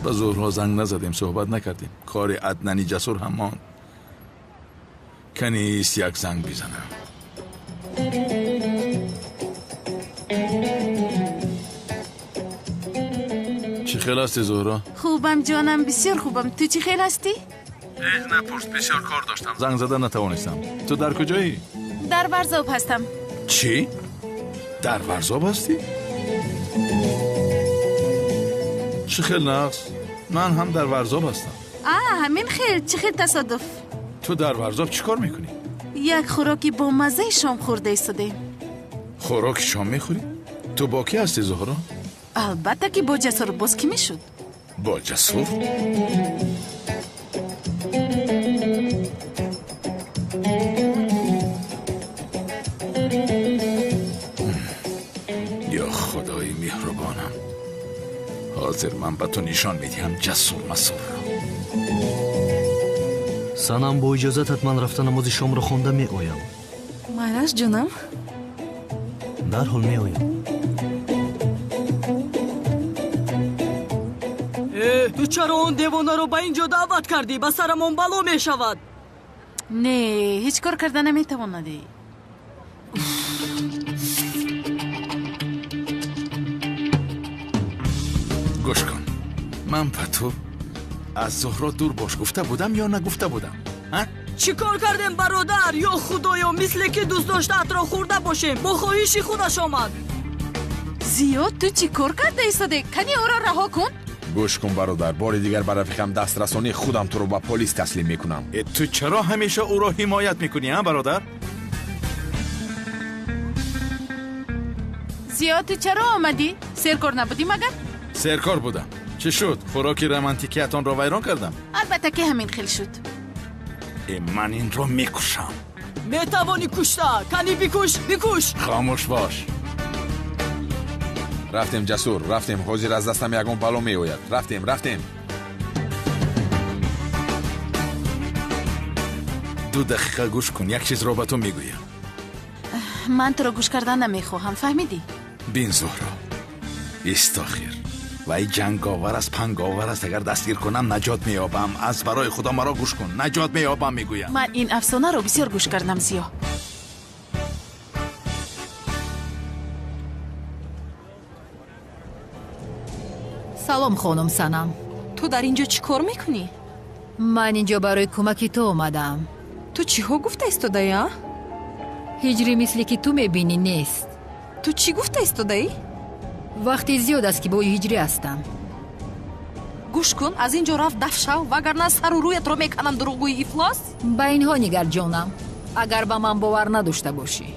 ба зӯрҳо занг назадем, суҳбат накардем. Кори Аднани Ҷасур ҳам монд. Канист як занг бизанам. Чӣ хел ҳасти, Зуҳро? Хубам, ҷонам, бисёр хубам. Ту чӣ хел ҳастӣ? Эҳ, напурс, бисёр кор доштам. Занг зада натавонистам. Ту дар куҷоӣ? Дар Варзоб ҳастам. Чӣ? Дар Варзоб ҳастӣ? Чӣ хел нағз? Ман ҳам дар Варзоб ҳастам. А, ҳамин хел, чӣ хел тасодуф. Ту дар Варзоб чӣ кор мекунӣ? Як хӯроки бомаззаи шом хӯрда истодем. Хӯроки шом мехӯрӣ? Ту бо кӣ ҳастӣ, Зуҳро? Албатта ки бо Ҷасур, боз кӣ мешуд? Бо Ҷасур? Ё худои меҳрубонам, ҳозир ман ба ту нишон медиҳам Ҷасур Масурро. Санам, бо иҷозатат ман рафта намози шомро хонда меоям. Майлаш, ҷонам. Дарҳол меоям. Э, ту чаро он девонаро ба ин ҷо даъват кардӣ? Ба сарамон бало мешавад. Не, ҳеҷ кор карда наметавонадӣ. Гӯш кун, ман ба ту аз Зуҳро дур бош гуфта будам ё нагуфта будам? Чӣ кор кардем, бародар? Ё худоё, мисле ки дӯстдоштаатро хӯрда бошем. Бо хоҳиши худаш омад. Зиё, ту чӣ кор карда истоде? Кани ӯро раҳо кун. Гӯш кун, бародар, бори дигар ба рафиқам дастрасонӣ, худам туро ба полис таслим мекунам. Ту чаро ҳамеша ӯро ҳимоят мекунӣ, а бародар? Зиё, ту чаро омадӣ? Серкор набудӣ магар? Серкор будам. Чӣ шуд? Хӯроки романтикиятонро вайрон кардам? Албатта ки ҳамин хел шуд. Ман инро мекушам. Метавонӣ кушта. Кани бикуш, бикуш. Хомӯш бош. Рафтем, Ҷасур, рафтем. Ҳозир аз дастам ягон бало меояд. Рафтем, рафтем. 2 дақиқа гӯш кун, як чизро ба ту мегӯям. Ман туро гӯш кардан намехоҳам, фаҳмидӣ? Бин, Зуҳро, истохир. Вай ҷанговар аст, панговар аст. Агар дастгир кунам, наҷот меёбам. Аз барои худо маро гӯш кун, наҷот меёбам, мегӯям. Ман ин афсонаро бисёр гӯш кардам, Зиё. Салом, хонум Санам. Ту дар ин ҷо чӣ кор мекунӣ? Ман ин ҷо барои кӯмаки ту омадаам. Ту чиҳо гуфта истодаӣ, а? Ҳиҷрӣ мисле ки ту мебинӣ нест. Ту чӣ гуфта истодаӣ? Вақти зиёд аст ки бо ҳиҷрӣ ҳастам. Гӯш кун, аз ин ҷо рафт даф шав, вагарна сару рӯятро меканам, дурӯғгӯи ифлос. Ба инҳо нигар, ҷонам, агар ба ман бовар надошта бошӣ.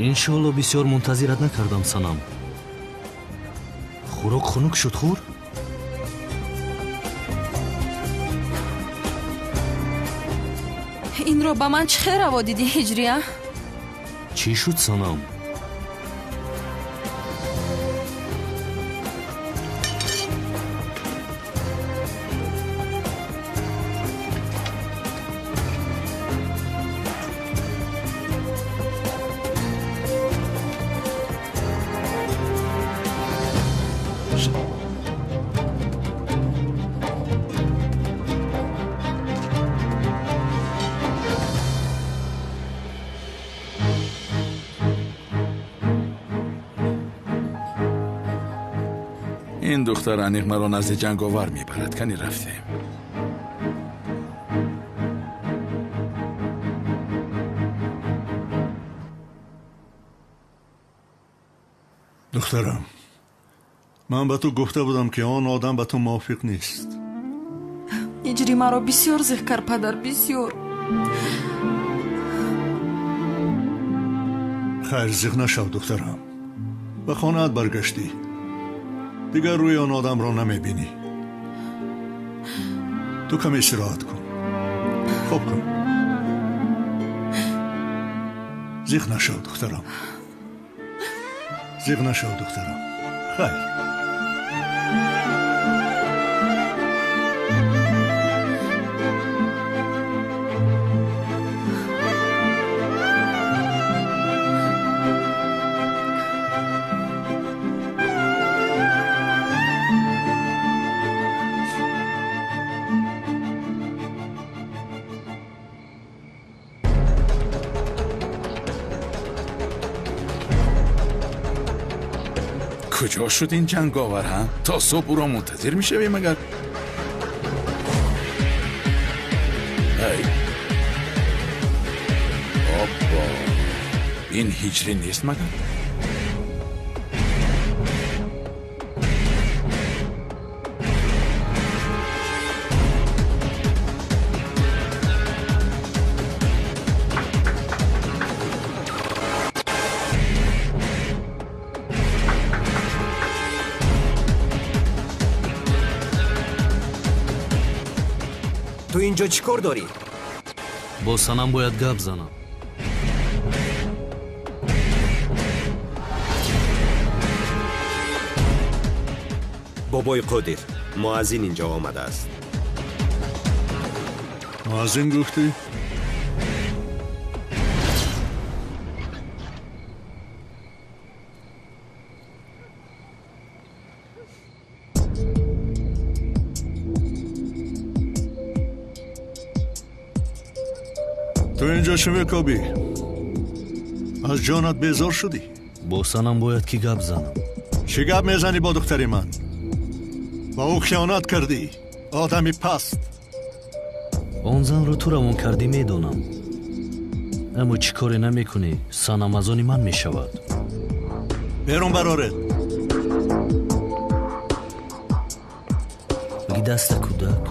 Иншоалло бисёр мунтазират накардам, Санам. Хӯрок хунук шуд, хӯр? Инро ба ман чӣ хел раво дидӣ, Ҳиҷрия? Чӣ шуд, Санам? Ин духтар аниқ маро назди ҷанговар мебарад. Кани рафтем. Духтарам, ман ба ту гуфта будам, ки он одам ба ту мувофиқ нест. Ҳиҷри маро бисёр зиқ кард, падар, бисёр. Хайр, зиқ нашав, духтарам. Ба хонаат баргаштӣ. Дигар рӯи он одамро намебинӣ. Ту каме истироҳат кун. Хоб кун. Зиқ нашав, духтарам. Зиқ нашав, духтарам. Хайр. Куҷо шуд ин ҷанговар, ҳа? То субҳ ӯро мунтазир мешавем агар? Ай. Оппо. Ин ҳиҷрӣ нест магар? Ту инҷо чӣ кор дорӣ? Бо Санам бояд гап занам. Бобои Қодир, муаззин инҷо омадааст. Муаззин гуфтӣ? Ту инҷо чӣ мекобӣ? Аз ҷонат безор шудӣ? Бо Санам бояд ки гап занам. Чӣ гап мезанӣ бо духтари ман? Ба ӯ хиёнат кардӣ, одами паст. Он занро ту равон кардӣ, медонам. Аммо чӣ коре намекунӣ, Санам аз они ман мешавад. Берун бароред. Биги даста кӯдак.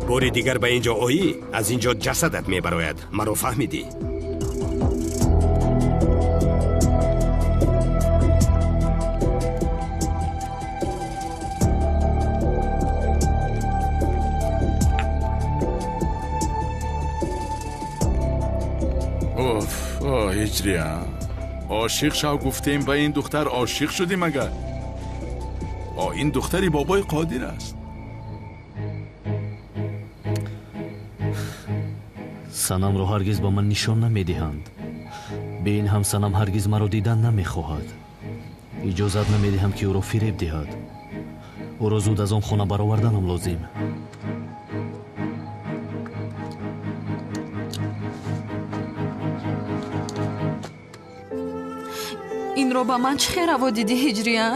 Бори дигар ба ин ҷо оӣ, аз ин ҷо ҷасадат мебарояд. Маро фаҳмидӣ? Оф, о, ҳиҷрия. Ошиқ шав гуфтем, ба ин духтар ошиқ шудӣ магар? О, ин духтари бобои Қодир аст. Санамро ҳаргиз ба ман нишон намедиҳанд. Бе ин ҳам Санам ҳаргиз маро дидан намехоҳад. Иҷозат намедиҳам, ки ӯро фиреб диҳад. Ӯро зуд аз он хона бароварданам лозим. Инро ба ман чӣ хел раво дидӣ, Ҳиҷрия?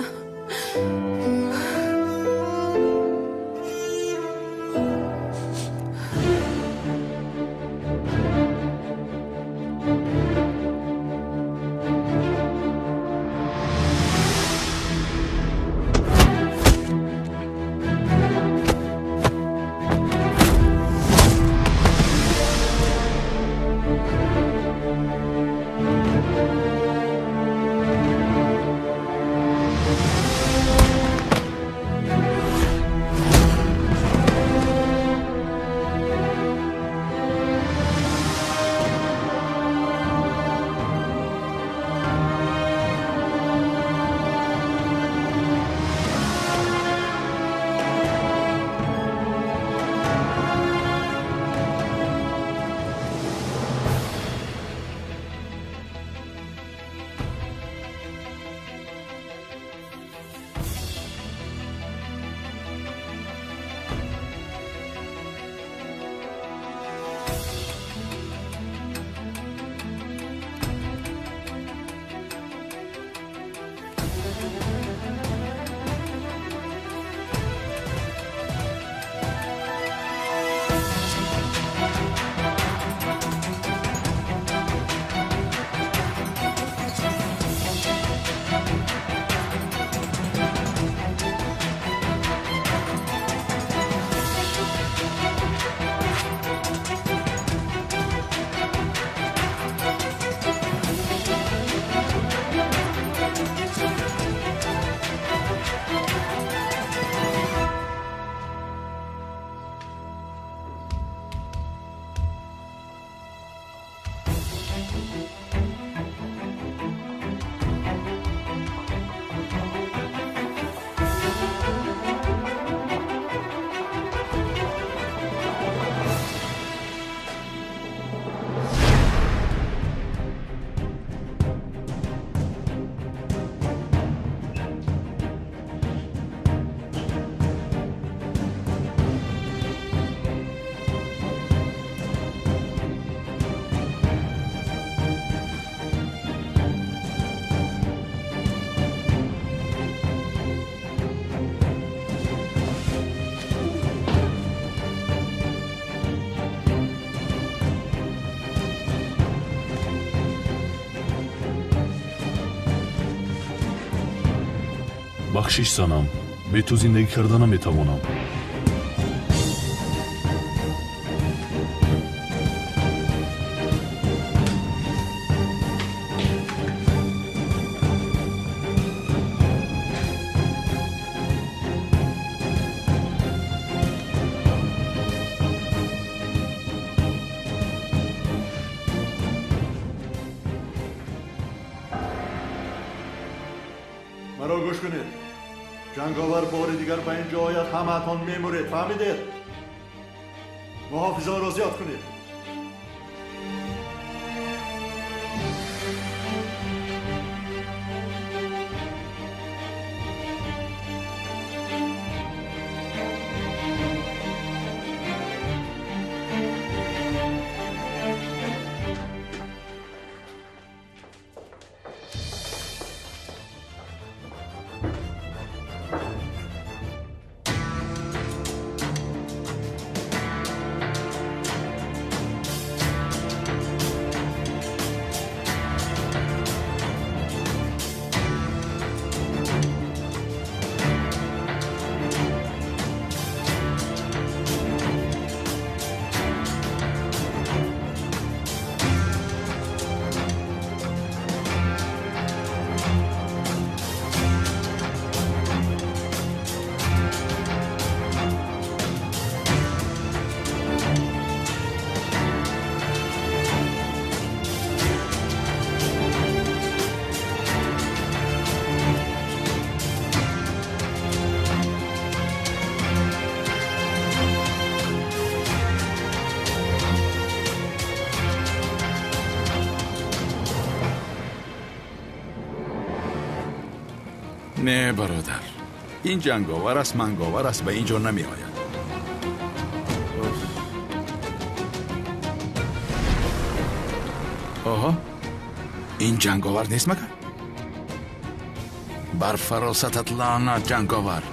Бахшиш занам, бе ту зиндагӣ карда наметавонам. Маро гӯш кунед. Ҷанговар бори дигар ба ин ҷо ояд, ҳамаатон мемуред, фаҳмидед? Муҳофизонро зиёд кунед. Не, бародар, ин ҷанговар аст, манговар аст, ба ин ҷо намеояд. Оҳо, ин ҷанговар нест магар? Бар фаросатат лаънат, ҷанговар.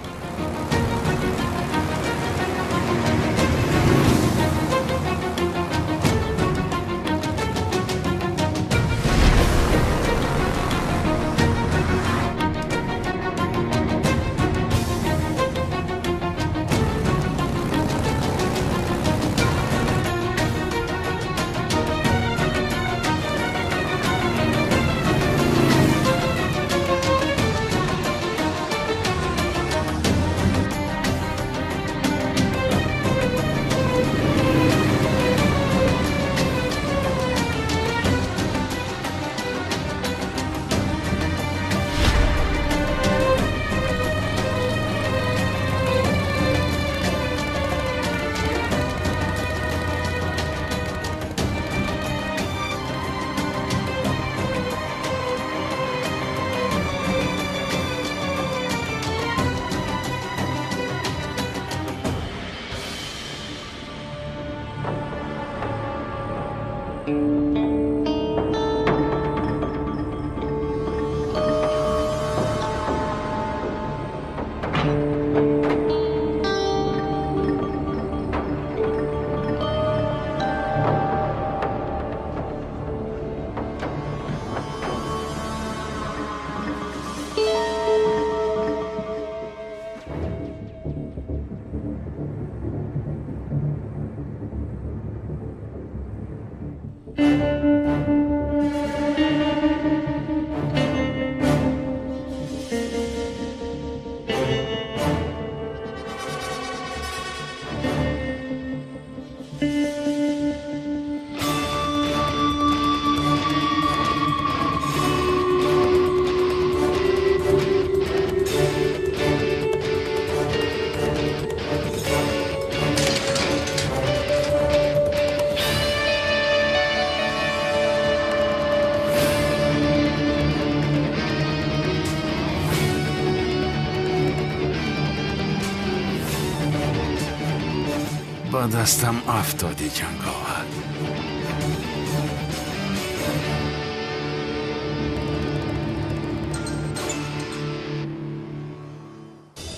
Ба дастам афтоди, ҷанговар.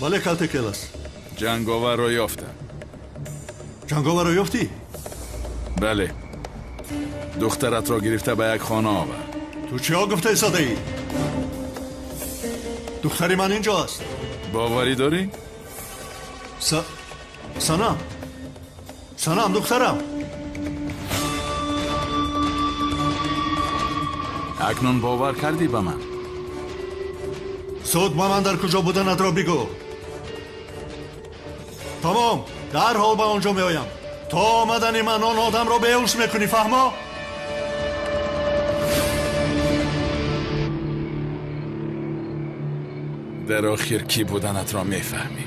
Бале, калтекелас. Ҷанговарро ёфтам. Ҷанговарро ёфтӣ? Бале. Духтаратро гирифта ба як хона овард. Ту чиҳо гуфта истодаӣ? Духтари ман инҷо аст. Боварӣ дорӣ? Санам, Санам, духтарам. Акнун бовар кардӣ ба ман? Зуд ба ман дар куҷо буданатро бигӯ. Тамом, дарҳол ба он ҷо меоям. То омадани ман он одамро беҳуш мекунӣ, фаҳмо? Дар охир кӣ буданатро мефаҳмӣ.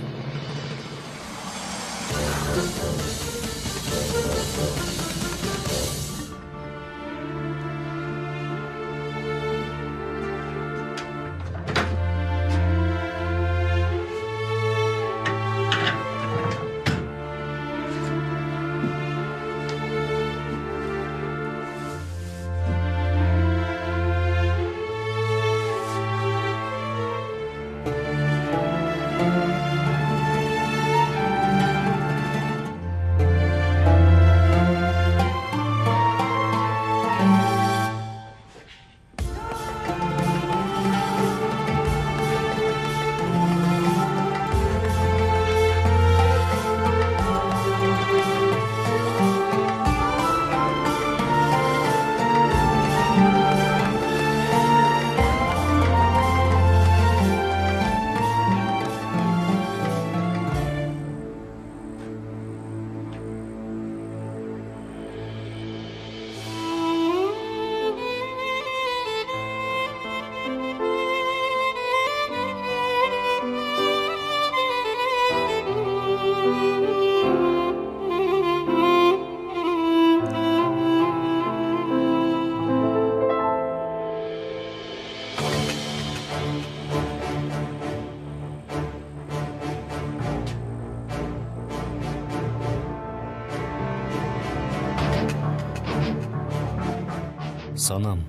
Санам.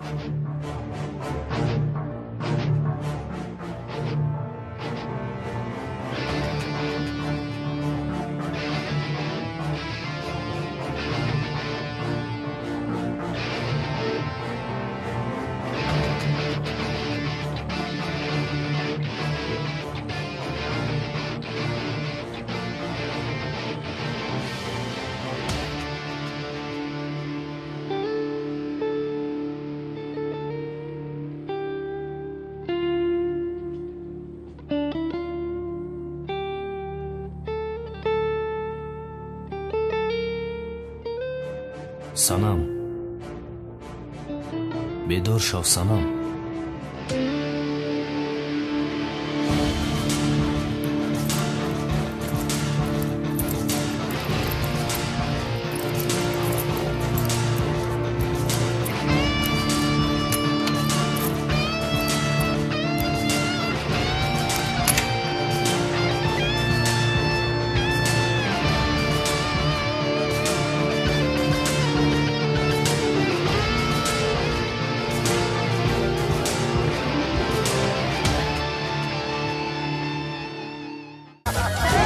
Санам. Бедор шав, Санам.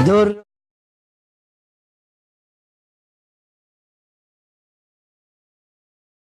Dur.